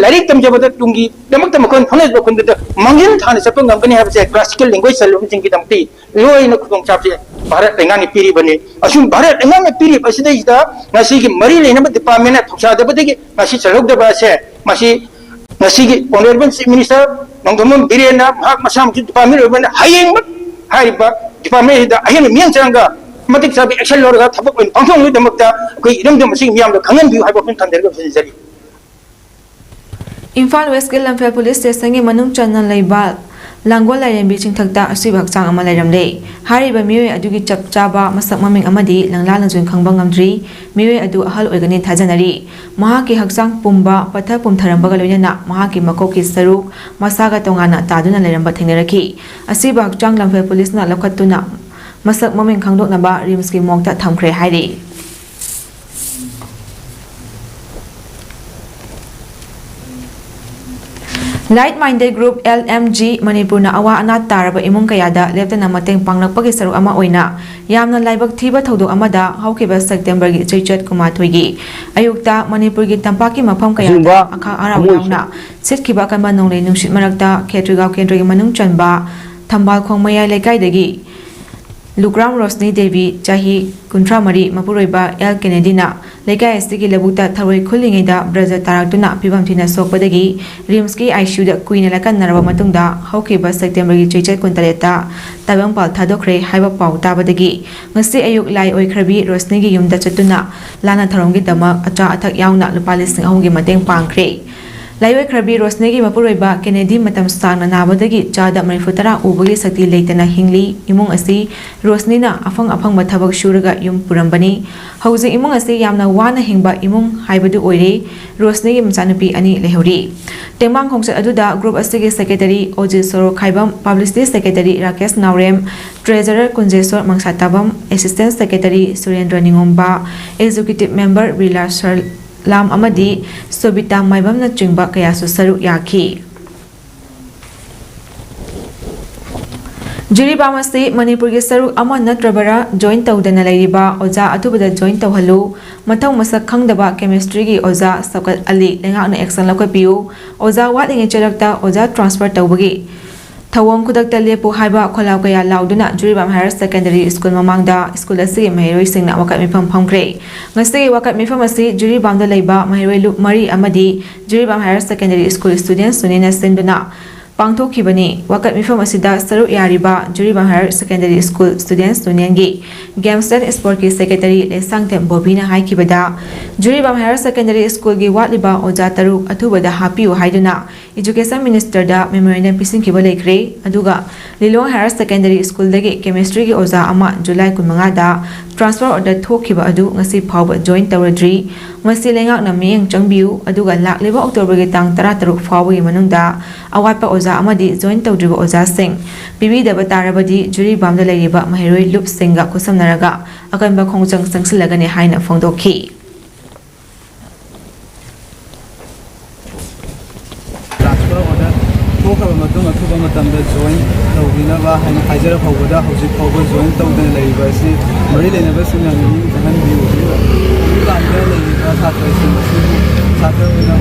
ꯂꯥꯏꯔꯤꯛ ꯇꯝꯖꯕꯗ ꯇꯨꯡꯒꯤꯗꯃꯛꯇ ꯃꯈꯣꯏꯅ ꯍꯣꯠꯅꯖꯕ ꯈꯨꯟꯗꯨꯗ ꯃꯥꯡꯖꯤꯜ ꯊꯥꯅ ꯆꯠꯄ ꯉꯝꯒꯅꯤ ꯍꯥꯏꯕꯁꯦ ꯀ꯭ꯂꯥꯁꯤꯀꯦꯜ ꯂꯦꯡꯒ꯭ꯋꯦꯖ ꯆꯜꯂꯨꯕꯁꯤꯡꯒꯤꯗꯃꯛꯇꯤ ꯂꯣꯏꯅ ꯈꯨꯗꯣꯡꯆꯥꯕꯁꯦ ꯚꯥꯔꯠ ꯂꯩꯉꯥꯛꯅ ꯄꯤꯔꯤꯕꯅꯤ꯫ ꯑꯁꯨꯝ ꯚꯥꯔꯠ ꯂꯩꯉꯥꯛꯅ ꯄꯤꯔꯤꯕ ꯑꯁꯤꯗꯩꯁꯤꯗ ꯉꯁꯤꯒꯤ ꯃꯔꯤ ꯂꯩꯅꯕ ꯗꯤꯄꯥꯔꯠꯃꯦꯟꯅ ꯊꯧꯁꯥꯗꯕꯗꯒꯤ ꯉꯁꯤ ꯆꯜꯍꯧꯗꯕ ꯑꯁꯦ ꯃꯁꯤ ꯉꯁꯤꯒꯤ ꯑꯣꯅꯔꯦꯕꯜ ꯆꯤꯐ ꯃꯤꯅꯤꯁꯇꯔ ꯅꯣꯡꯊꯣꯝꯕꯝ ꯕꯤꯔꯦꯟꯅ ꯃꯍꯥꯛ ꯃꯁꯥꯃꯛꯁꯨ ꯗꯤꯄꯥꯔꯠꯃꯦꯟ ꯑꯣꯏꯕꯅ ꯍꯌꯦꯡꯃꯛ ꯍꯥꯏꯔꯤꯕ ꯗꯤꯄꯥꯔꯠꯃꯦꯟ ꯑꯁꯤꯗ ꯑꯍꯦꯟꯕ ꯃꯤꯠꯌꯦꯡ ꯆꯪꯉꯒ ꯃꯇꯤꯛ ꯆꯥꯕ ꯑꯦꯛꯁꯟ ꯂꯧꯔꯒ ꯊꯕꯛ ꯑꯣꯏꯅ ꯄꯥꯡꯊꯣꯛꯅꯕꯒꯤꯗꯃꯛꯇ ꯑꯩꯈꯣꯏ ꯏꯔꯝꯗꯝ ꯑꯁꯤꯒꯤ ꯃꯤꯌꯥꯝꯗ ꯈꯪꯍꯟꯕꯤꯌꯨ ꯍꯥꯏꯕ ꯋꯥꯐꯝ ꯊꯝꯖꯔꯒ ꯂꯣꯏꯁꯤꯟꯖꯔꯤ꯫ ꯏꯝꯐꯥꯜ ꯋꯦꯁꯀꯤ ꯂꯝꯐꯦꯜ ꯄꯨꯂꯤꯁ ꯁ꯭ꯇꯦꯁꯟꯒꯤ ꯃꯅꯨꯡ ꯆꯟꯅ ꯂꯩꯕ ꯂꯥꯡꯒꯣꯜ ꯂꯥꯏꯔꯦꯝꯕꯤ ꯆꯤꯡꯊꯛꯇ ꯑꯁꯤꯕ ꯍꯛꯆꯥꯡ ꯑꯃ ꯂꯩꯔꯝꯂꯦ꯫ ꯍꯥꯏꯔꯤꯕ ꯃꯤꯑꯣꯏ ꯑꯗꯨꯒꯤ ꯆꯞ ꯆꯥꯕ ꯃꯁꯛ ꯃꯃꯤꯡ ꯑꯃꯗꯤ ꯂꯪꯂꯥ ꯂꯪꯖꯨꯟ ꯈꯪꯕ ꯉꯝꯗ꯭ꯔꯤ꯫ ꯃꯤꯑꯣꯏ ꯑꯗꯨ ꯑꯍꯜ ꯑꯣꯏꯒꯅꯤ ꯊꯥꯖꯅꯔꯤ꯫ ꯃꯍꯥꯛꯀꯤ ꯍꯛꯆꯥꯡ ꯄꯨꯝꯕ ꯄꯠꯊ ꯄꯨꯝꯊꯔꯝꯕꯒ ꯂꯣꯏꯅꯅ ꯃꯍꯥꯛꯀꯤ ꯃꯀꯣꯛꯀꯤ ꯁꯔꯨꯛ ꯃꯁꯥꯒ ꯇꯣꯉꯥꯟꯅ ꯇꯥꯗꯨꯅ ꯂꯩꯔꯝꯕ ꯊꯦꯡꯅꯔꯛꯈꯤ꯫ ꯑꯁꯤꯕ ꯍꯛꯆꯥꯡ ꯂꯝꯐꯦꯜ ꯄꯨꯂꯤꯁꯅ ꯂꯧꯈꯠꯇꯨꯅ ꯃꯁꯛ ꯃꯃꯤꯡ ꯈꯪꯗꯣꯛꯅꯕ ꯔꯤꯝꯁꯀꯤ ꯃꯣꯔꯒꯇ ꯊꯝꯈ꯭ꯔꯦ ꯍꯥꯏꯔꯤ꯫ Like Minded Group, L M G, ꯃꯅꯤꯄꯨꯔꯅ ꯑꯋꯥ ꯑꯅꯥ ꯇꯥꯔꯕ ꯏꯃꯨꯡ ꯀꯌꯥꯗ ꯂꯦꯞꯇꯅ ꯃꯇꯦꯡ ꯄꯥꯡꯂꯛꯄꯒꯤ ꯁꯔꯨꯛ ꯑꯃ ꯑꯣꯏꯅ ꯌꯥꯝꯅ ꯂꯥꯏꯕꯛ ꯊꯤꯕ ꯊꯧꯗꯣꯛ ꯑꯃꯗ ꯍꯧꯈꯤꯕ ꯁꯦꯞꯇꯦꯝꯕꯔꯒꯤ ꯆꯩꯆꯠ ꯀꯨꯟꯃꯥꯊꯣꯏꯒꯤ ꯑꯌꯨꯛꯇ ꯃꯅꯤꯄꯨꯔꯒꯤ ꯇꯝꯄꯥꯛꯀꯤ ꯃꯐꯝ ꯀꯌꯥꯗ ꯑꯁꯤꯒꯨꯝꯕ ꯑꯈꯥꯛ ꯑꯔꯥꯎ ꯊꯃꯣꯏ ꯌꯥꯎꯅ ꯁꯤꯠꯈꯤꯕ ꯑꯀꯟꯕ ꯅꯣꯡꯂꯩ ꯅꯨꯡꯁꯤꯠ ꯃꯔꯛꯇ ꯈꯦꯇ꯭ꯔꯤꯒꯥꯎ ꯀꯦꯟꯗ꯭ꯔꯒꯤ ꯃꯅꯨꯡ ꯆꯟꯕ ꯊꯝꯕꯥꯜꯈꯣꯡ ꯃꯌꯥꯏ ꯂꯩꯀꯥꯏꯗꯒꯤ ꯂꯨꯀ꯭ꯔꯥꯝ ꯔꯣꯁꯅꯤ ꯗꯦꯕꯤ, ꯆꯍꯤ ꯀꯨꯟꯊ꯭ꯔꯥ ꯃꯔꯤ, ꯃꯄꯨꯔꯣꯏꯕ ꯑꯦꯜ ꯀꯦꯅꯦꯗꯤꯅ ꯂꯩꯀꯥꯏ ꯑꯁꯤꯒꯤ ꯂꯧꯕꯨꯛꯇ ꯊꯔꯣꯏ ꯈꯨꯜꯂꯤꯉꯩꯗ ꯕ꯭ꯔꯦꯖꯔ ꯇꯥꯔꯛꯇꯨꯅ ꯐꯤꯕꯝ ꯊꯤꯅ ꯁꯣꯛꯄꯗꯒꯤ ꯔꯤꯝꯁꯀꯤ ꯑꯥꯏ ꯁꯤ ꯌꯨꯗ ꯀꯨꯏꯅ ꯂꯥꯀꯟꯅꯔꯕ ꯃꯇꯨꯡꯗ ꯍꯧꯈꯤꯕ ꯁꯦꯞꯇꯦꯝꯕꯔꯒꯤ ꯆꯩꯆꯠ ꯀꯨꯟꯇꯔꯦꯠꯇ ꯇꯥꯏꯕꯪꯄꯥꯜ ꯊꯥꯗꯣꯛꯈ꯭ꯔꯦ ꯍꯥꯏꯕ ꯄꯥꯎ ꯇꯥꯕꯗꯒꯤ ꯉꯁꯤ ꯑꯌꯨꯛ ꯂꯥꯏ ꯑꯣꯏꯈ꯭ꯔꯕꯤ ꯔꯣꯁꯅꯤꯒꯤ ꯌꯨꯝꯗ ꯆꯠꯇꯨꯅ ꯂꯥꯟꯅ ꯊꯧꯔꯝꯒꯤꯗꯃꯛ ꯑꯆꯥ ꯑꯊꯛ ꯌꯥꯎꯅ ꯂꯨꯄꯥ ꯂꯤꯁꯤꯡ ꯑꯍꯨꯝꯒꯤ ꯃꯇꯦꯡ ꯄꯥꯡꯈ꯭ꯔꯦ꯫ ꯂꯥꯏꯑꯣꯏꯈ꯭ꯔꯕꯤ ꯔꯣꯁꯅꯤꯒꯤ ꯃꯄꯨꯔꯣꯏꯕ ꯀꯦꯅꯦꯗꯤ ꯃꯇꯝ ꯁꯥꯡꯅ ꯅꯥꯕꯗꯒꯤ ꯆꯥꯗ ꯃꯔꯤꯐꯨ ꯇꯔꯥ ꯎꯕꯒꯤ ꯁꯛꯇꯤ ꯂꯩꯇꯅ ꯍꯤꯡꯂꯤ꯫ ꯏꯃꯨꯡ ꯑꯁꯤ ꯔꯣꯁꯅꯤꯅ ꯑꯐꯪ ꯑꯐꯪꯕ ꯊꯕꯛ ꯁꯨꯔꯒ ꯌꯨꯝ ꯄꯨꯔꯝꯕꯅꯤ꯫ ꯍꯧꯖꯤꯛ ꯏꯃꯨꯡ ꯑꯁꯤ ꯌꯥꯝꯅ ꯋꯥꯅ ꯍꯤꯡꯕ ꯏꯃꯨꯡ ꯍꯥꯏꯕꯗꯨ ꯑꯣꯏꯔꯦ꯫ ꯔꯣꯁꯅꯤꯒꯤ ꯃꯆꯥꯅꯨꯄꯤ ꯑꯅꯤ ꯂꯩꯍꯧꯔꯤ꯫ ꯇꯦꯡꯕꯥꯡ ꯈꯣꯡꯆꯠ ꯑꯗꯨꯗ ꯒ꯭ꯔꯨꯞ ꯑꯁꯤꯒꯤ ꯁꯦꯀ꯭ꯔꯦꯇꯔꯤ ꯑꯣꯖꯦ Soro Khaibam, publicity secretary Rakesh Naorem, treasurer Kunjesor Mangsatabam, assistant secretary Surendra Ningomba, executive member Birla Sarlam ꯑꯃꯗꯤ ꯁꯣꯕꯤꯇꯥ ꯃꯥꯏꯕꯝꯅꯆꯤꯡꯕ ꯀꯌꯥꯁꯨ ꯁꯔꯨꯛ ꯌꯥꯈꯤ꯫ ꯖꯤꯔꯤꯕꯥꯝ ꯑꯁꯤ ꯃꯅꯤꯄꯨꯔꯒꯤ ꯁꯔꯨꯛ ꯑꯃ ꯅꯠꯇ꯭ꯔꯕꯔꯥ? ꯖꯣꯏꯟ ꯇꯧꯗꯅ ꯂꯩꯔꯤꯕ ꯑꯣꯖꯥ ꯑꯊꯨꯕꯗ ꯖꯣꯏꯟ ꯇꯧꯍꯜꯂꯨ꯫ ꯃꯊꯧ ꯃꯁꯛ ꯈꯪꯗꯕ ꯀꯦꯃꯤꯁꯇ꯭ꯔꯤꯒꯤ ꯑꯣꯖꯥ ꯁꯧꯀꯠ ꯑꯂꯤ, ꯂꯩꯉꯥꯛꯅ ꯑꯦꯛꯁꯟ ꯂꯧꯈꯠꯄꯤꯌꯨ꯫ ꯑꯣꯖꯥ ꯋꯥꯠꯂꯤꯉꯩ ꯆꯔꯛꯇ ꯑꯣꯖꯥ ꯇ꯭ꯔꯥꯟꯁꯐꯔ ꯇꯧꯕꯒꯤ ꯊꯧꯑꯣꯡ ꯈꯨꯗꯛꯇ ꯂꯦꯞꯄꯨ ꯍꯥꯏꯕ ꯈꯣꯜꯂꯥꯎ ꯀꯌꯥ ꯂꯥꯎꯗꯨꯅ ꯖꯤꯔꯤꯕꯥꯝ ꯍꯥꯌꯔ ꯁꯦꯀꯦꯟꯗꯔꯤ ꯁ꯭ꯀꯨꯜ ꯃꯃꯥꯡꯗ ꯁ꯭ꯀꯨꯜ ꯑꯁꯤꯒꯤ ꯃꯍꯩꯔꯣꯏꯁꯤꯡꯅ ꯋꯥꯀꯠ ꯃꯤꯐꯝ ꯐꯝꯈ꯭ꯔꯦ꯫ ꯉꯁꯤꯒꯤ ꯋꯥꯀꯠ ꯃꯤꯐꯝ ꯑꯁꯤ ꯖꯤꯔꯤꯕꯥꯝꯗ ꯂꯩꯕ ꯃꯍꯩꯔꯣꯏ ꯂꯨꯞ ꯃꯔꯤ ꯑꯃꯗꯤ Jiribam higher secondary school students ꯌꯨꯅꯤꯌꯟꯅ ꯁꯤꯟꯗꯨꯅ ꯄꯥꯡꯊꯣꯛꯈꯤꯕꯅꯤ꯫ ꯋꯥꯀꯠ ꯃꯤꯐꯝ ꯑꯁꯤꯗ ꯁꯔꯨꯛ ꯌꯥꯔꯤꯕ Jiribam higher secondary school students ꯌꯨꯅꯤꯌꯟꯒꯤ ꯒꯦꯝꯁ ꯑꯦꯟ ꯁ꯭ꯄꯣꯔꯠꯀꯤ ꯁꯦꯀ꯭ꯔꯦꯇꯔꯤ ꯂꯩꯁꯥꯡꯊꯦꯝ ꯕꯣꯕꯤꯅ ꯍꯥꯏꯈꯤꯕꯗ, ꯖꯤꯔꯤꯕꯥꯝ ꯍꯥꯌꯔ ꯁꯦꯀꯦꯟꯗꯔꯤ ꯁ꯭ꯀꯨꯜꯒꯤ ꯋꯥꯠꯂꯤꯕ ꯑꯣꯖꯥ ꯇꯔꯨꯛ ꯑꯊꯨꯕꯗ ꯍꯥꯞꯄꯤꯌꯨ ꯍꯥꯏꯗꯨꯅ ꯏꯖꯨꯀꯦꯁꯟ ꯃꯤꯅꯤꯁꯇꯔꯗ ꯃꯦꯃꯣꯔꯦꯟꯗꯝ ꯄꯤꯁꯤꯟꯈꯤꯕ ꯂꯩꯈ꯭ꯔꯦ꯫ ꯑꯗꯨꯒ ꯂꯤꯂꯣꯡ ꯍꯥꯌꯔ ꯁꯦꯀꯦꯟꯗꯔꯤ ꯁ꯭ꯀꯨꯜꯗꯒꯤ ꯀꯦꯃꯤꯁꯇ꯭ꯔꯤꯒꯤ ꯑꯣꯖꯥ ꯑꯃ ꯖꯨꯂꯥꯏ ꯀꯨꯟꯃꯉꯥꯗ ꯇ꯭ꯔꯥꯟꯁꯐꯔ ꯑꯣꯔꯗꯔ ꯊꯣꯛꯈꯤꯕ ꯑꯗꯨ ꯉꯁꯤ ꯐꯥꯎꯕ ꯖꯣꯏꯟ ꯇꯧꯔꯗ꯭ꯔꯤ꯫ ꯃꯁꯤ ꯂꯩꯉꯥꯛꯅ ꯃꯤꯠꯌꯦꯡ ꯆꯪꯕꯤꯌꯨ, ꯑꯗꯨꯒ ꯂꯥꯛꯂꯤꯕ ꯑꯣꯛꯇꯣꯕꯔꯒꯤ ꯇꯥꯡ ꯇꯔꯥꯇꯔꯨꯛ ꯐꯥꯎꯕꯒꯤ ꯃꯅꯨꯡꯗ ꯑꯋꯥꯠꯄ ꯑꯣꯖꯥ ꯑꯃꯗꯤ ꯖꯣꯏꯟ ꯇꯧꯗ꯭ꯔꯤꯕ ꯑꯣꯖꯥꯁꯤꯡ ꯄꯤꯕꯤꯗꯕ ꯇꯥꯔꯕꯗꯤ ꯖꯤꯔꯤꯕꯥꯝꯗ ꯂꯩꯔꯤꯕ ꯃꯍꯩꯔꯣꯏ ꯂꯨꯞꯁꯤꯡꯒ ꯈꯨꯠꯁꯝꯅꯔꯒ ꯑꯀꯟꯕ ꯈꯣꯡꯖꯪ ꯆꯪꯁꯤꯜꯂꯒꯅꯤ ꯍꯥꯏꯅ ꯐꯣꯡꯗꯣꯛꯈꯤ꯫ ꯇ꯭ꯔꯥꯟꯁꯐꯔ ꯑꯣꯔꯗꯔ ꯇꯧꯔꯕ ꯃꯇꯨꯡ ꯑꯊꯨꯕ ꯃꯇꯝꯗ ꯖꯣꯏꯟ ꯇꯧꯕꯤꯅꯕ ꯍꯥꯏꯅ ꯍꯥꯏꯖꯔꯛ ꯐꯥꯎꯕꯗ ꯍꯧꯖꯤꯛ ꯐꯥꯎꯕ ꯖꯣꯏꯟ ꯇꯧꯗꯅ ꯂꯩꯔꯤꯕ ꯑꯁꯤ ꯃꯔꯤ ꯂꯩꯅꯕꯁꯤꯡꯅ ꯃꯤꯠꯌꯦꯡ ꯆꯪꯍꯟꯕꯤꯌꯨ꯫ ꯍꯧꯖꯤꯛꯀꯥꯟꯗ ꯂꯩꯔꯤꯕ ꯁꯥꯇ꯭ꯔꯁꯤꯡ ꯑꯁꯤꯕꯨ ꯁꯥꯇ꯭ꯔ ꯑꯣꯏꯅ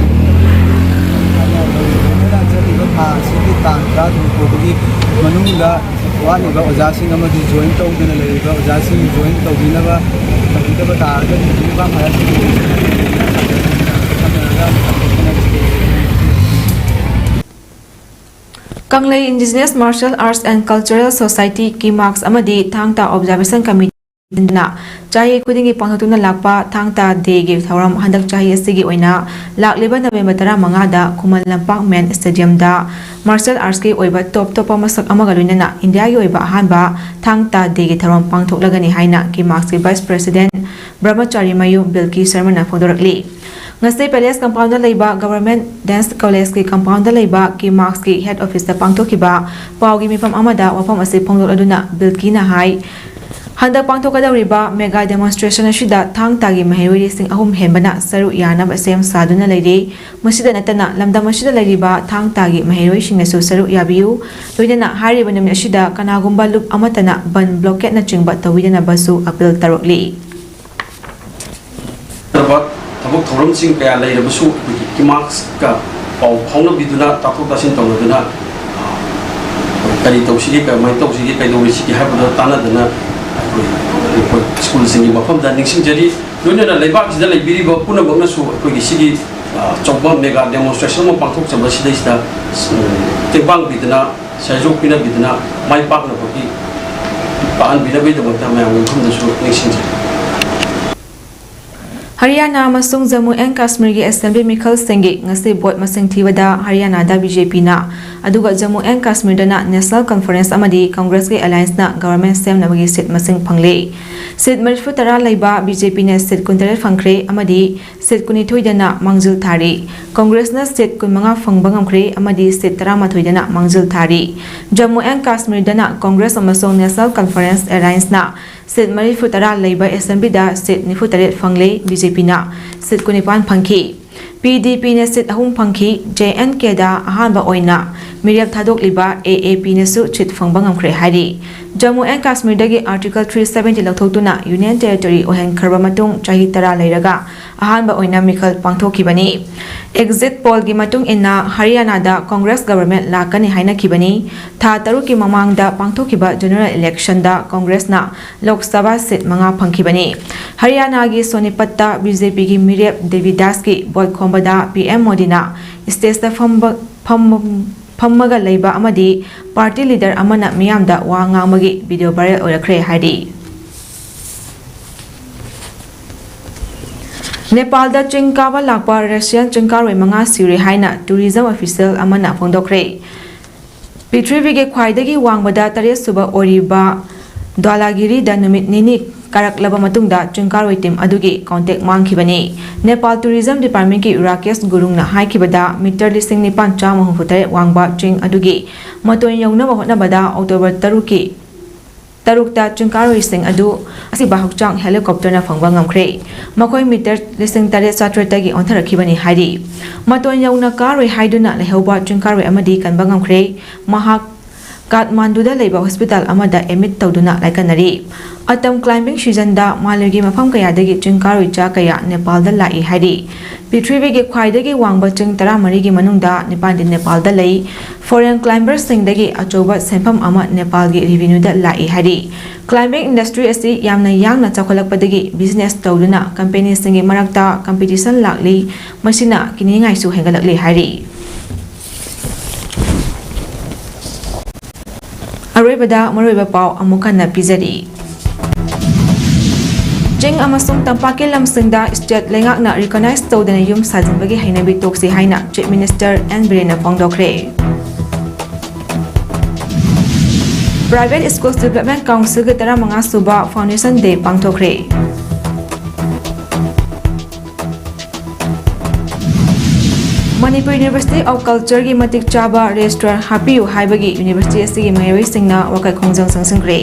ꯆꯠꯂꯤꯕ ꯊꯥ ꯑꯁꯤꯒꯤ ꯇꯥꯡ ꯇꯔꯥꯇꯔꯨꯛ ꯐꯥꯎꯕꯒꯤ ꯃꯅꯨꯡꯗ ꯋꯥꯠꯂꯤꯕ ꯑꯣꯖꯥꯁꯤꯡ ꯑꯃꯗꯤ ꯖꯣꯏꯟ ꯇꯧꯗꯅ ꯂꯩꯔꯤꯕ ꯑꯣꯖꯥꯁꯤꯡ ꯖꯣꯏꯟ ꯇꯧꯕꯤꯅꯕ ꯇꯧꯕꯤꯗꯕ ꯇꯥꯔꯒꯗꯤ ꯍꯧꯖꯤꯛ ꯃꯐꯝ ꯍꯥꯏꯔꯁꯤ ꯀꯪꯂꯩ Indigenous Martial Arts and Cultural Society, ꯀꯤꯃꯥꯛꯁ ꯑꯃꯗꯤ ꯊꯥꯡ ꯇꯥ Observation Committee ꯅ ꯆꯍꯤ ꯈꯨꯗꯤꯡꯒꯤ ꯄꯥꯡꯊꯣꯛꯇꯨꯅ ꯂꯥꯛꯄ ꯊꯥꯡ ꯇꯥ ꯗꯦꯒꯤ ꯊꯧꯔꯝ ꯍꯟꯗꯛ ꯆꯍꯤ ꯑꯁꯤꯒꯤ ꯑꯣꯏꯅ ꯂꯥꯛꯂꯤꯕ ꯅꯕꯦꯝꯕꯔ ꯇꯔꯥꯃꯉꯥꯗ ꯈꯨꯃꯟ ꯂꯝꯄꯥꯛ ꯃꯦꯟ ꯁ꯭ꯇꯦꯗꯤꯌꯝꯗ ꯃꯥꯔꯁꯦꯜ ꯑꯥꯔꯠꯁꯀꯤ ꯑꯣꯏꯕ ꯇꯣꯞ ꯇꯣꯞꯄ ꯃꯁꯛ ꯑꯃꯒ ꯂꯣꯏꯅꯅ ꯏꯟꯗꯤꯌꯥꯒꯤ ꯑꯣꯏꯕ ꯑꯍꯥꯟꯕ ꯊꯥꯡ ꯇꯥ ꯗꯦꯒꯤ ꯊꯧꯔꯝ ꯄꯥꯡꯊꯣꯛꯂꯒꯅꯤ ꯍꯥꯏꯅ ꯀꯤꯃꯥꯛꯁꯀꯤ ꯚꯥꯏꯁ ꯄ꯭ꯔꯦꯁꯤꯗꯦꯟꯠ ꯕ꯭ꯔꯍꯃꯆꯥꯔꯤ ꯃꯌꯨꯝ ꯕꯤꯜꯀꯤ ꯁꯔꯃꯅ ꯐꯣꯡꯗꯣꯔꯛꯂꯤ꯫ ꯉꯁꯤ ꯄꯦꯂꯦꯁ ꯀꯝꯄꯥꯎꯟꯗ ꯂꯩꯕ ꯒꯚꯔꯟꯃꯦꯟꯠ ꯗꯦꯟꯁ ꯀꯣꯂꯦꯖꯀꯤ ꯀꯝꯄꯥꯎꯟꯗ ꯂꯩꯕ ꯀꯤꯃꯥꯛꯁꯀꯤ ꯍꯦꯗ ꯑꯣꯐꯤꯁꯇ ꯄꯥꯡꯊꯣꯛꯈꯤꯕ ꯄꯥꯎꯒꯤ ꯃꯤꯐꯝ ꯑꯃꯗ ꯋꯥꯐꯝ ꯑꯁꯤ ꯐꯣꯡꯗꯣꯛꯂꯗꯨꯅ ꯕꯤꯜꯀꯤꯅ ꯍꯥꯏ, ꯍꯟꯗꯛ ꯄꯥꯡꯊꯣꯛꯀꯗꯧꯔꯤꯕ ꯃꯦꯒꯥ ꯗꯦꯃꯣꯟꯁꯇ꯭ꯔꯦꯁꯟ ꯑꯁꯤꯗ ꯊꯥꯡ ꯇꯥꯒꯤ ꯃꯍꯩꯔꯣꯏ ꯂꯤꯁꯤꯡ ꯑꯍꯨꯝ ꯍꯦꯟꯕꯅ ꯁꯔꯨꯛ ꯌꯥꯅꯕ ꯁꯦꯝ ꯁꯥꯗꯨꯅ ꯂꯩꯔꯤ꯫ ꯃꯁꯤꯗ ꯅꯠꯇꯅ ꯂꯝꯗꯝ ꯑꯁꯤꯗ ꯂꯩꯔꯤꯕ ꯊꯥꯡ ꯇꯥꯒꯤ ꯃꯍꯩꯔꯣꯏꯁꯤꯡꯅꯁꯨ ꯁꯔꯨꯛ ꯌꯥꯕꯤꯌꯨ꯫ ꯂꯣꯏꯅꯅ ꯍꯥꯏꯔꯤꯕ ꯅꯨꯃꯤꯠ ꯑꯁꯤꯗ ꯀꯅꯥꯒꯨꯝꯕ ꯂꯨꯞ ꯑꯃꯠꯇꯅ ꯕꯟ, ꯕ꯭ꯂꯣꯀꯦꯠꯅꯆꯤꯡꯕ ꯇꯧꯕꯤꯗꯅꯕꯁꯨ ꯑꯄꯤꯜ ꯇꯧꯔꯛꯂꯤ꯫ ꯊꯕꯛ ꯊꯧꯔꯝꯁꯤꯡ ꯀꯌꯥ ꯂꯩꯔꯕꯁꯨ ꯑꯩꯈꯣꯏꯒꯤ ꯀꯤꯃꯥꯛꯁꯀ ꯄꯥꯎ ꯐꯥꯎꯅꯕꯤꯗꯨꯅ, ꯇꯥꯊꯣꯛ ꯇꯥꯁꯤꯟ ꯇꯧꯅꯗꯨꯅ, ꯑ, ꯀꯔꯤ ꯇꯧꯁꯤꯒꯦ, ꯀꯃꯥꯏꯅ ꯇꯧꯁꯤꯒꯦ, ꯀꯩꯗꯧꯔꯤꯁꯤꯒꯦ ꯍꯥꯏꯕꯗꯣ ꯇꯥꯟꯅꯗꯅ ꯑꯩꯈꯣꯏ, ꯑꯩꯈꯣꯏ ꯁ꯭ꯀꯨꯜꯁꯤꯡꯒꯤ ꯃꯐꯝꯗ ꯅꯤꯡꯁꯤꯡꯖꯔꯤ꯫ ꯂꯣꯏꯅꯅ ꯂꯩꯕꯥꯛꯁꯤꯗ ꯂꯩꯕꯤꯔꯤꯕ ꯄꯨꯝꯅꯃꯛꯅꯁꯨ ꯑꯩꯈꯣꯏꯒꯤ ꯁꯤꯒꯤ, ꯑ, ꯑꯆꯧꯕ ꯃꯦꯒꯥ ꯗꯦꯃꯣꯟꯁꯇ꯭ꯔꯦꯁꯟ ꯑꯃ ꯄꯥꯡꯊꯣꯛꯆꯕ ꯁꯤꯗꯩꯁꯤꯗ, ꯎꯝ, ꯇꯦꯡꯕꯥꯡ ꯄꯤꯗꯅ, ꯁꯦꯟꯖꯣꯛ ꯄꯤꯅꯕꯤꯗꯨꯅ ꯃꯥꯏ ꯄꯥꯛꯅꯕꯒꯤ, ꯄꯥꯛꯍꯟꯕꯤꯅꯕꯒꯤꯗꯃꯛꯇ ꯃꯌꯥꯝꯒꯤ ꯃꯐꯝꯗꯁꯨ ꯅꯤꯡꯁꯤꯡꯖꯔꯤ꯫ ꯍꯔꯤꯌꯥꯅꯥ ꯑꯃꯁꯨꯡ ꯖꯝꯃꯨ ꯑꯦꯟ ꯀꯥꯁꯃꯤꯔꯒꯤ ꯑꯦꯁꯦꯝꯕ꯭ꯂꯤ ꯃꯤꯈꯜꯁꯤꯡꯒꯤ ꯉꯁꯤ ꯚꯣꯠ ꯃꯁꯤꯡ ꯊꯤꯕꯗ ꯍꯔꯤꯌꯥꯅꯥꯗ ꯕꯤ ꯖꯦ ꯄꯤꯅ, ꯑꯗꯨꯒ ꯖꯝꯃꯨ ꯑꯦꯟ ꯀꯥꯁꯃꯤꯔꯗꯅ ꯅꯦꯁꯅꯦꯜ ꯀꯟꯐꯔꯦꯟꯁ ꯑꯃꯗꯤ ꯀꯪꯒ꯭ꯔꯦꯁꯀꯤ ꯑꯦꯂꯥꯌꯟꯁꯅ ꯒꯚꯔꯟꯃꯦꯟꯠ ꯁꯦꯝꯅꯕꯒꯤ ꯁꯤꯠ ꯃꯁꯤꯡ ꯐꯪꯂꯦ꯫ ꯁꯤꯠ ꯃꯔꯤꯐꯨ ꯇꯔꯥ ꯂꯩꯕ ꯕꯤ ꯖꯦ ꯄꯤꯅ ꯁꯤꯠ ꯀꯨꯟꯇꯔꯦꯠ ꯐꯪꯈ꯭ꯔꯦ ꯑꯃꯗꯤ ꯁꯤꯠ ꯀꯨꯟꯅꯤꯊꯣꯏꯗꯅ ꯃꯥꯡꯖꯤꯜ ꯊꯥꯔꯤ꯫ ꯀꯪꯒ꯭ꯔꯦꯁꯅ ꯁꯤꯠ ꯀꯨꯟꯃꯉꯥ ꯐꯪꯕ ꯉꯝꯈ꯭ꯔꯦ ꯑꯃꯗꯤ ꯁꯤꯠ ꯇꯔꯥꯃꯥꯊꯣꯏꯗꯅ ꯃꯥꯡꯖꯤꯜ ꯊꯥꯔꯤ꯫ ꯖꯝꯃꯨ ꯑꯦꯟ ꯀꯥꯁꯃꯤꯔꯗꯅ ꯀꯪꯒ꯭ꯔꯦꯁ ꯑꯃꯁꯨꯡ ꯅꯦꯁꯅꯦꯜ ꯀꯟꯐꯔꯦꯟꯁ ꯑꯦꯂꯥꯌꯟꯁꯅ ꯁꯤꯠ ꯃꯔꯤꯐꯨ ꯇꯔꯥ ꯂꯩꯕ ꯑꯦꯁꯦꯝꯕ꯭ꯂꯤꯗ ꯁꯤꯠ ꯅꯤꯐꯨ ꯇꯔꯦꯠ ꯐꯪꯂꯦ, ꯕꯤ ꯖꯦ ꯄꯤꯅ ꯁꯤꯠ ꯀꯨꯟꯅꯤꯄꯥꯟ ꯐꯪꯈꯤ꯫ ꯄꯤ ꯗꯤ ꯄꯤꯅ ꯁꯤꯠ ꯑꯍꯨꯝ ꯐꯪꯈꯤ꯫ ꯖꯦ ꯑꯦꯟ ꯀꯦꯗ ꯑꯍꯥꯟꯕ ꯑꯣꯏꯅ ꯃꯤꯔꯦꯞ ꯊꯥꯗꯣꯛꯂꯤꯕ ꯑꯦ ꯑꯦ ꯄꯤꯅꯁꯨ ꯁꯤꯠ ꯐꯪꯕ ꯉꯝꯈ꯭ꯔꯦ ꯍꯥꯏꯔꯤ꯫ ꯖꯝꯃꯨ ꯑꯦꯟ ꯀꯥꯁꯃꯤꯔꯗꯒꯤ Article three seventy ꯂꯧꯊꯣꯛꯇꯨꯅ Union Territory ꯑꯣꯏꯍꯟꯈ꯭ꯔꯕ ꯃꯇꯨꯡ ꯆꯍꯤ ꯇꯔꯥ ꯂꯩꯔꯒ ꯑꯍꯥꯟꯕ ꯑꯣꯏꯅ ꯃꯤꯈꯜ ꯄꯥꯡꯊꯣꯛꯈꯤꯕꯅꯤ꯫ Exit pollꯒꯤ ꯃꯇꯨꯡ ꯏꯟꯅ ꯍꯔꯤꯌꯥꯅꯥꯗ Congress government ꯂꯥꯛꯀꯅꯤ ꯍꯥꯏꯅ ꯈꯤꯕꯅꯤ꯫ ꯊꯥ ꯇꯔꯨꯛꯀꯤ ꯃꯃꯥꯡꯗ ꯄꯥꯡꯊꯣꯛꯈꯤꯕ general electionꯗ Congressꯅ ꯂꯣꯛ ꯁꯚꯥ ꯁꯤꯠ ꯃꯉꯥ ꯐꯪꯈꯤꯕꯅꯤ꯫ ꯍꯔꯤꯌꯥꯅꯥꯒꯤ ꯁꯣꯅꯤꯄꯠꯇ ꯕꯤ ꯖꯦ ꯄꯤꯒꯤ ꯃꯤꯔꯦꯞ ꯗꯦꯕꯤꯗꯥꯁꯀꯤ ꯚꯣꯠ ꯈꯣꯝꯕꯗ ꯄꯤ ꯑꯦꯝ ꯃꯣꯗꯤꯅ stageꯇ ꯐꯝꯕ-, ꯐꯝ-, ꯐꯝꯃꯒ ꯂꯩꯕ ꯑꯃꯗꯤ party leader ꯑꯃꯅ ꯃꯤꯌꯥꯝꯗ ꯋꯥ ꯉꯥꯡꯕꯒꯤ video viral ꯑꯣꯏꯔꯛꯈ꯭ꯔꯦ ꯍꯥꯏꯔꯤ꯫ ꯅꯦꯄꯥꯜꯗ ꯆꯤꯡ ꯀꯥꯕ ꯂꯥꯛꯄ Russian ꯆꯤꯡꯀꯥꯔꯣꯏ ꯃꯉꯥ ꯁꯤꯔꯦ ꯍꯥꯏꯅ tourism official ꯑꯃꯅ ꯐꯣꯡꯗꯣꯛꯈ꯭ꯔꯦ꯫ ꯄ꯭ꯔꯤꯊꯤꯕꯤꯒꯤ ꯈ꯭ꯋꯥꯏꯗꯒꯤ ꯋꯥꯡꯕꯗ ꯇꯔꯦꯠ ꯁꯨꯕ ꯑꯣꯏꯔꯤꯕ ꯗ꯭ꯋꯥꯂꯥꯒꯤꯔꯤꯗ ꯅꯨꯃꯤꯠ ꯅꯤꯅꯤ ꯀꯥꯔꯛꯂꯕ ꯃꯇꯨꯡꯗ ꯆꯤꯡꯀꯥꯔꯣꯏ team ꯑꯗꯨꯒꯤ contact ꯃꯥꯡꯈꯤꯕꯅꯤ꯫ Nepal tourism departmentꯀꯤ Rakesh ꯒꯨꯔꯨꯡꯅ ꯍꯥꯏꯈꯤꯕꯗ, meter ꯂꯤꯁꯤꯡ ꯅꯤꯄꯥꯟ ꯆꯥꯝꯃ ꯍꯨꯝꯐꯨ ꯇꯔꯦꯠ ꯋꯥꯡꯕ ꯆꯤꯡ ꯑꯗꯨꯒꯤ ꯃꯇꯣꯟ ꯌꯧꯅꯕ ꯍꯣꯠꯅꯕꯗ October ꯇꯔꯨꯛꯀꯤ ꯇꯔꯨꯛꯇ ꯆꯤꯡꯀꯥꯔꯣꯏꯁꯤꯡ ꯑꯗꯨ ꯑꯁꯤꯕ ꯍꯛꯆꯥꯡ helicopterꯅ ꯐꯪꯕ ꯉꯝꯈ꯭ꯔꯦ꯫ ꯃꯈꯣꯏ meter ꯂꯤꯁꯤꯡ ꯇꯔꯦꯠ ꯆꯥꯇ꯭ꯔꯦꯠꯇꯒꯤ ꯑꯣꯟꯊꯔꯛꯈꯤꯕꯅꯤ ꯍꯥꯏꯔꯤ꯫ ꯃꯇꯣꯟ ꯌꯧꯅ ꯀꯥꯔꯣꯏ ꯍꯥꯏꯗꯨꯅ ꯂꯩꯍꯧꯕ ꯆꯤꯡꯀꯥꯔꯣꯏ ꯑꯃꯗꯤ ꯀꯟꯕ ꯉꯝꯈ꯭ꯔꯦ꯫ ꯃꯍꯥꯛ ꯀꯥꯊꯃꯥꯟꯗꯨꯗ ꯂꯩꯕ hospital ꯑꯃꯗ admit ꯇꯧꯗꯨꯅ ꯂꯥꯏꯀꯠꯅꯔꯤ꯫ ꯑꯇꯝ climbing seasonꯗ ꯃꯥꯂꯦꯝꯒꯤ ꯃꯐꯝ ꯀꯌꯥꯗꯒꯤ ꯆꯤꯡ ꯀꯥꯔꯣꯏ ꯆꯥ ꯀꯌꯥ ꯅꯦꯄꯥꯜꯗ ꯂꯥꯛꯏ ꯍꯥꯏꯔꯤ꯫ ꯄ꯭ꯔꯤꯊꯤꯕꯤꯒꯤ ꯈ꯭ꯋꯥꯏꯗꯒꯤ ꯋꯥꯡꯕ ꯆꯤꯡ ꯇꯔꯥꯃꯔꯤꯒꯤ ꯃꯅꯨꯡꯗ ꯅꯤꯄꯥꯟꯗꯤ ꯅꯦꯄꯥꯜꯗ ꯂꯩ꯫ Foreign climberꯁꯤꯡꯗꯒꯤ ꯑꯆꯧꯕ ꯁꯦꯟꯐꯝ ꯑꯃ ꯅꯦꯄꯥꯜꯒꯤ revenueꯗ ꯂꯥꯛꯏ ꯍꯥꯏꯔꯤ꯫ Climbing industry ꯑꯁꯤ ꯌꯥꯝꯅ ꯌꯥꯡꯅ ꯆꯥꯎꯈꯠꯂꯛꯄꯗꯒꯤ business ꯇꯧꯗꯨꯅ companyꯁꯤꯡꯒꯤ ꯃꯔꯛꯇ competition ꯂꯥꯛꯂꯤ, ꯃꯁꯤꯅ ꯀꯤꯅꯤꯡꯉꯥꯏꯁꯨ ꯍꯦꯟꯒꯠꯂꯛꯂꯤ ꯍꯥꯏꯔꯤ꯫ ꯑꯔꯣꯏꯕꯗ ꯃꯔꯨꯑꯣꯏꯕ ꯄꯥꯎ ꯑꯃꯨꯛ ꯍꯟꯅ ꯄꯤꯖꯔꯤ꯫ ꯆꯤꯡ ꯑꯃꯁꯨꯡ ꯇꯝꯄꯥꯛꯀꯤ ꯂꯝꯁꯤꯡꯗ state ꯂꯩꯉꯥꯛꯅ recognize ꯇꯧꯗꯅ ꯌꯨꯝ ꯁꯥꯖꯤꯟꯕꯒꯤ ꯍꯩꯅꯕꯤ ꯇꯣꯛꯁꯤ ꯍꯥꯏꯅ Chief Minister ꯑꯦꯟ ꯕꯤꯔꯦꯟꯅ ꯐꯣꯡꯗꯣꯛꯈ꯭ꯔꯦ꯫ Private Schools Development Councilꯒꯤ ꯇꯔꯥꯃꯉꯥ ꯁꯨꯕ Foundation Day ꯄꯥꯡꯊꯣꯛꯈ꯭ꯔꯦ꯫ Manipur University of Cultureꯒꯤ ꯃꯇꯤꯛ ꯆꯥꯕ registrar ꯍꯥꯞꯄꯤꯌꯨ ꯍꯥꯏꯕꯒꯤ university ꯑꯁꯤꯒꯤ ꯃꯍꯩꯔꯣꯏꯁꯤꯡꯅ ꯋꯥꯀꯠ ꯈꯣꯡꯖꯪ ꯆꯪꯁꯤꯟꯈ꯭ꯔꯦ꯫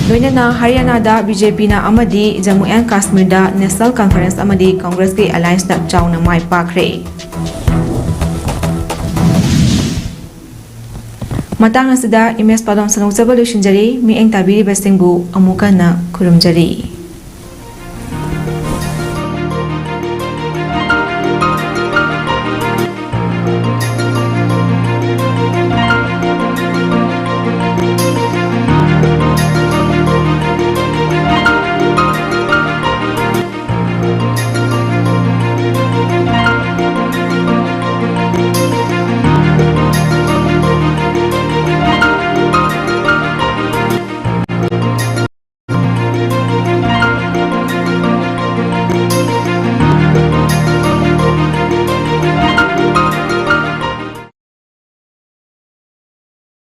ꯂꯣꯏꯅꯅ ꯍꯔꯤꯌꯥꯅꯥꯗ ꯕꯤ ꯖꯦ ꯄꯤꯅ ꯑꯃꯗꯤ ꯖꯝꯃꯨ ꯑꯦꯟ ꯀꯥꯁꯃꯤꯔꯗ ꯅꯦꯁꯅꯦꯜ ꯀꯟꯐꯔꯦꯟꯁ ꯑꯃꯗꯤ ꯀꯪꯒ꯭ꯔꯦꯁꯀꯤ ꯑꯦꯂꯥꯏꯟꯁꯅ ꯆꯥꯎꯅ ꯃꯥꯏ ꯄꯥꯛꯈ꯭ꯔꯦ꯫ ꯃꯇꯥꯡ ꯑꯁꯤꯗ ꯏꯃꯦꯖ ꯄꯥꯎꯗꯝ ꯁꯟꯗꯣꯛꯆꯕ ꯂꯣꯏꯁꯤꯟꯖꯔꯤ꯫ ꯃꯤꯠꯌꯦꯡ ꯇꯥꯕꯤꯔꯤꯕꯁꯤꯡꯕꯨ ꯑꯃꯨꯛ ꯍꯟꯅ ꯈꯨꯔꯨꯝꯖꯔꯤ꯫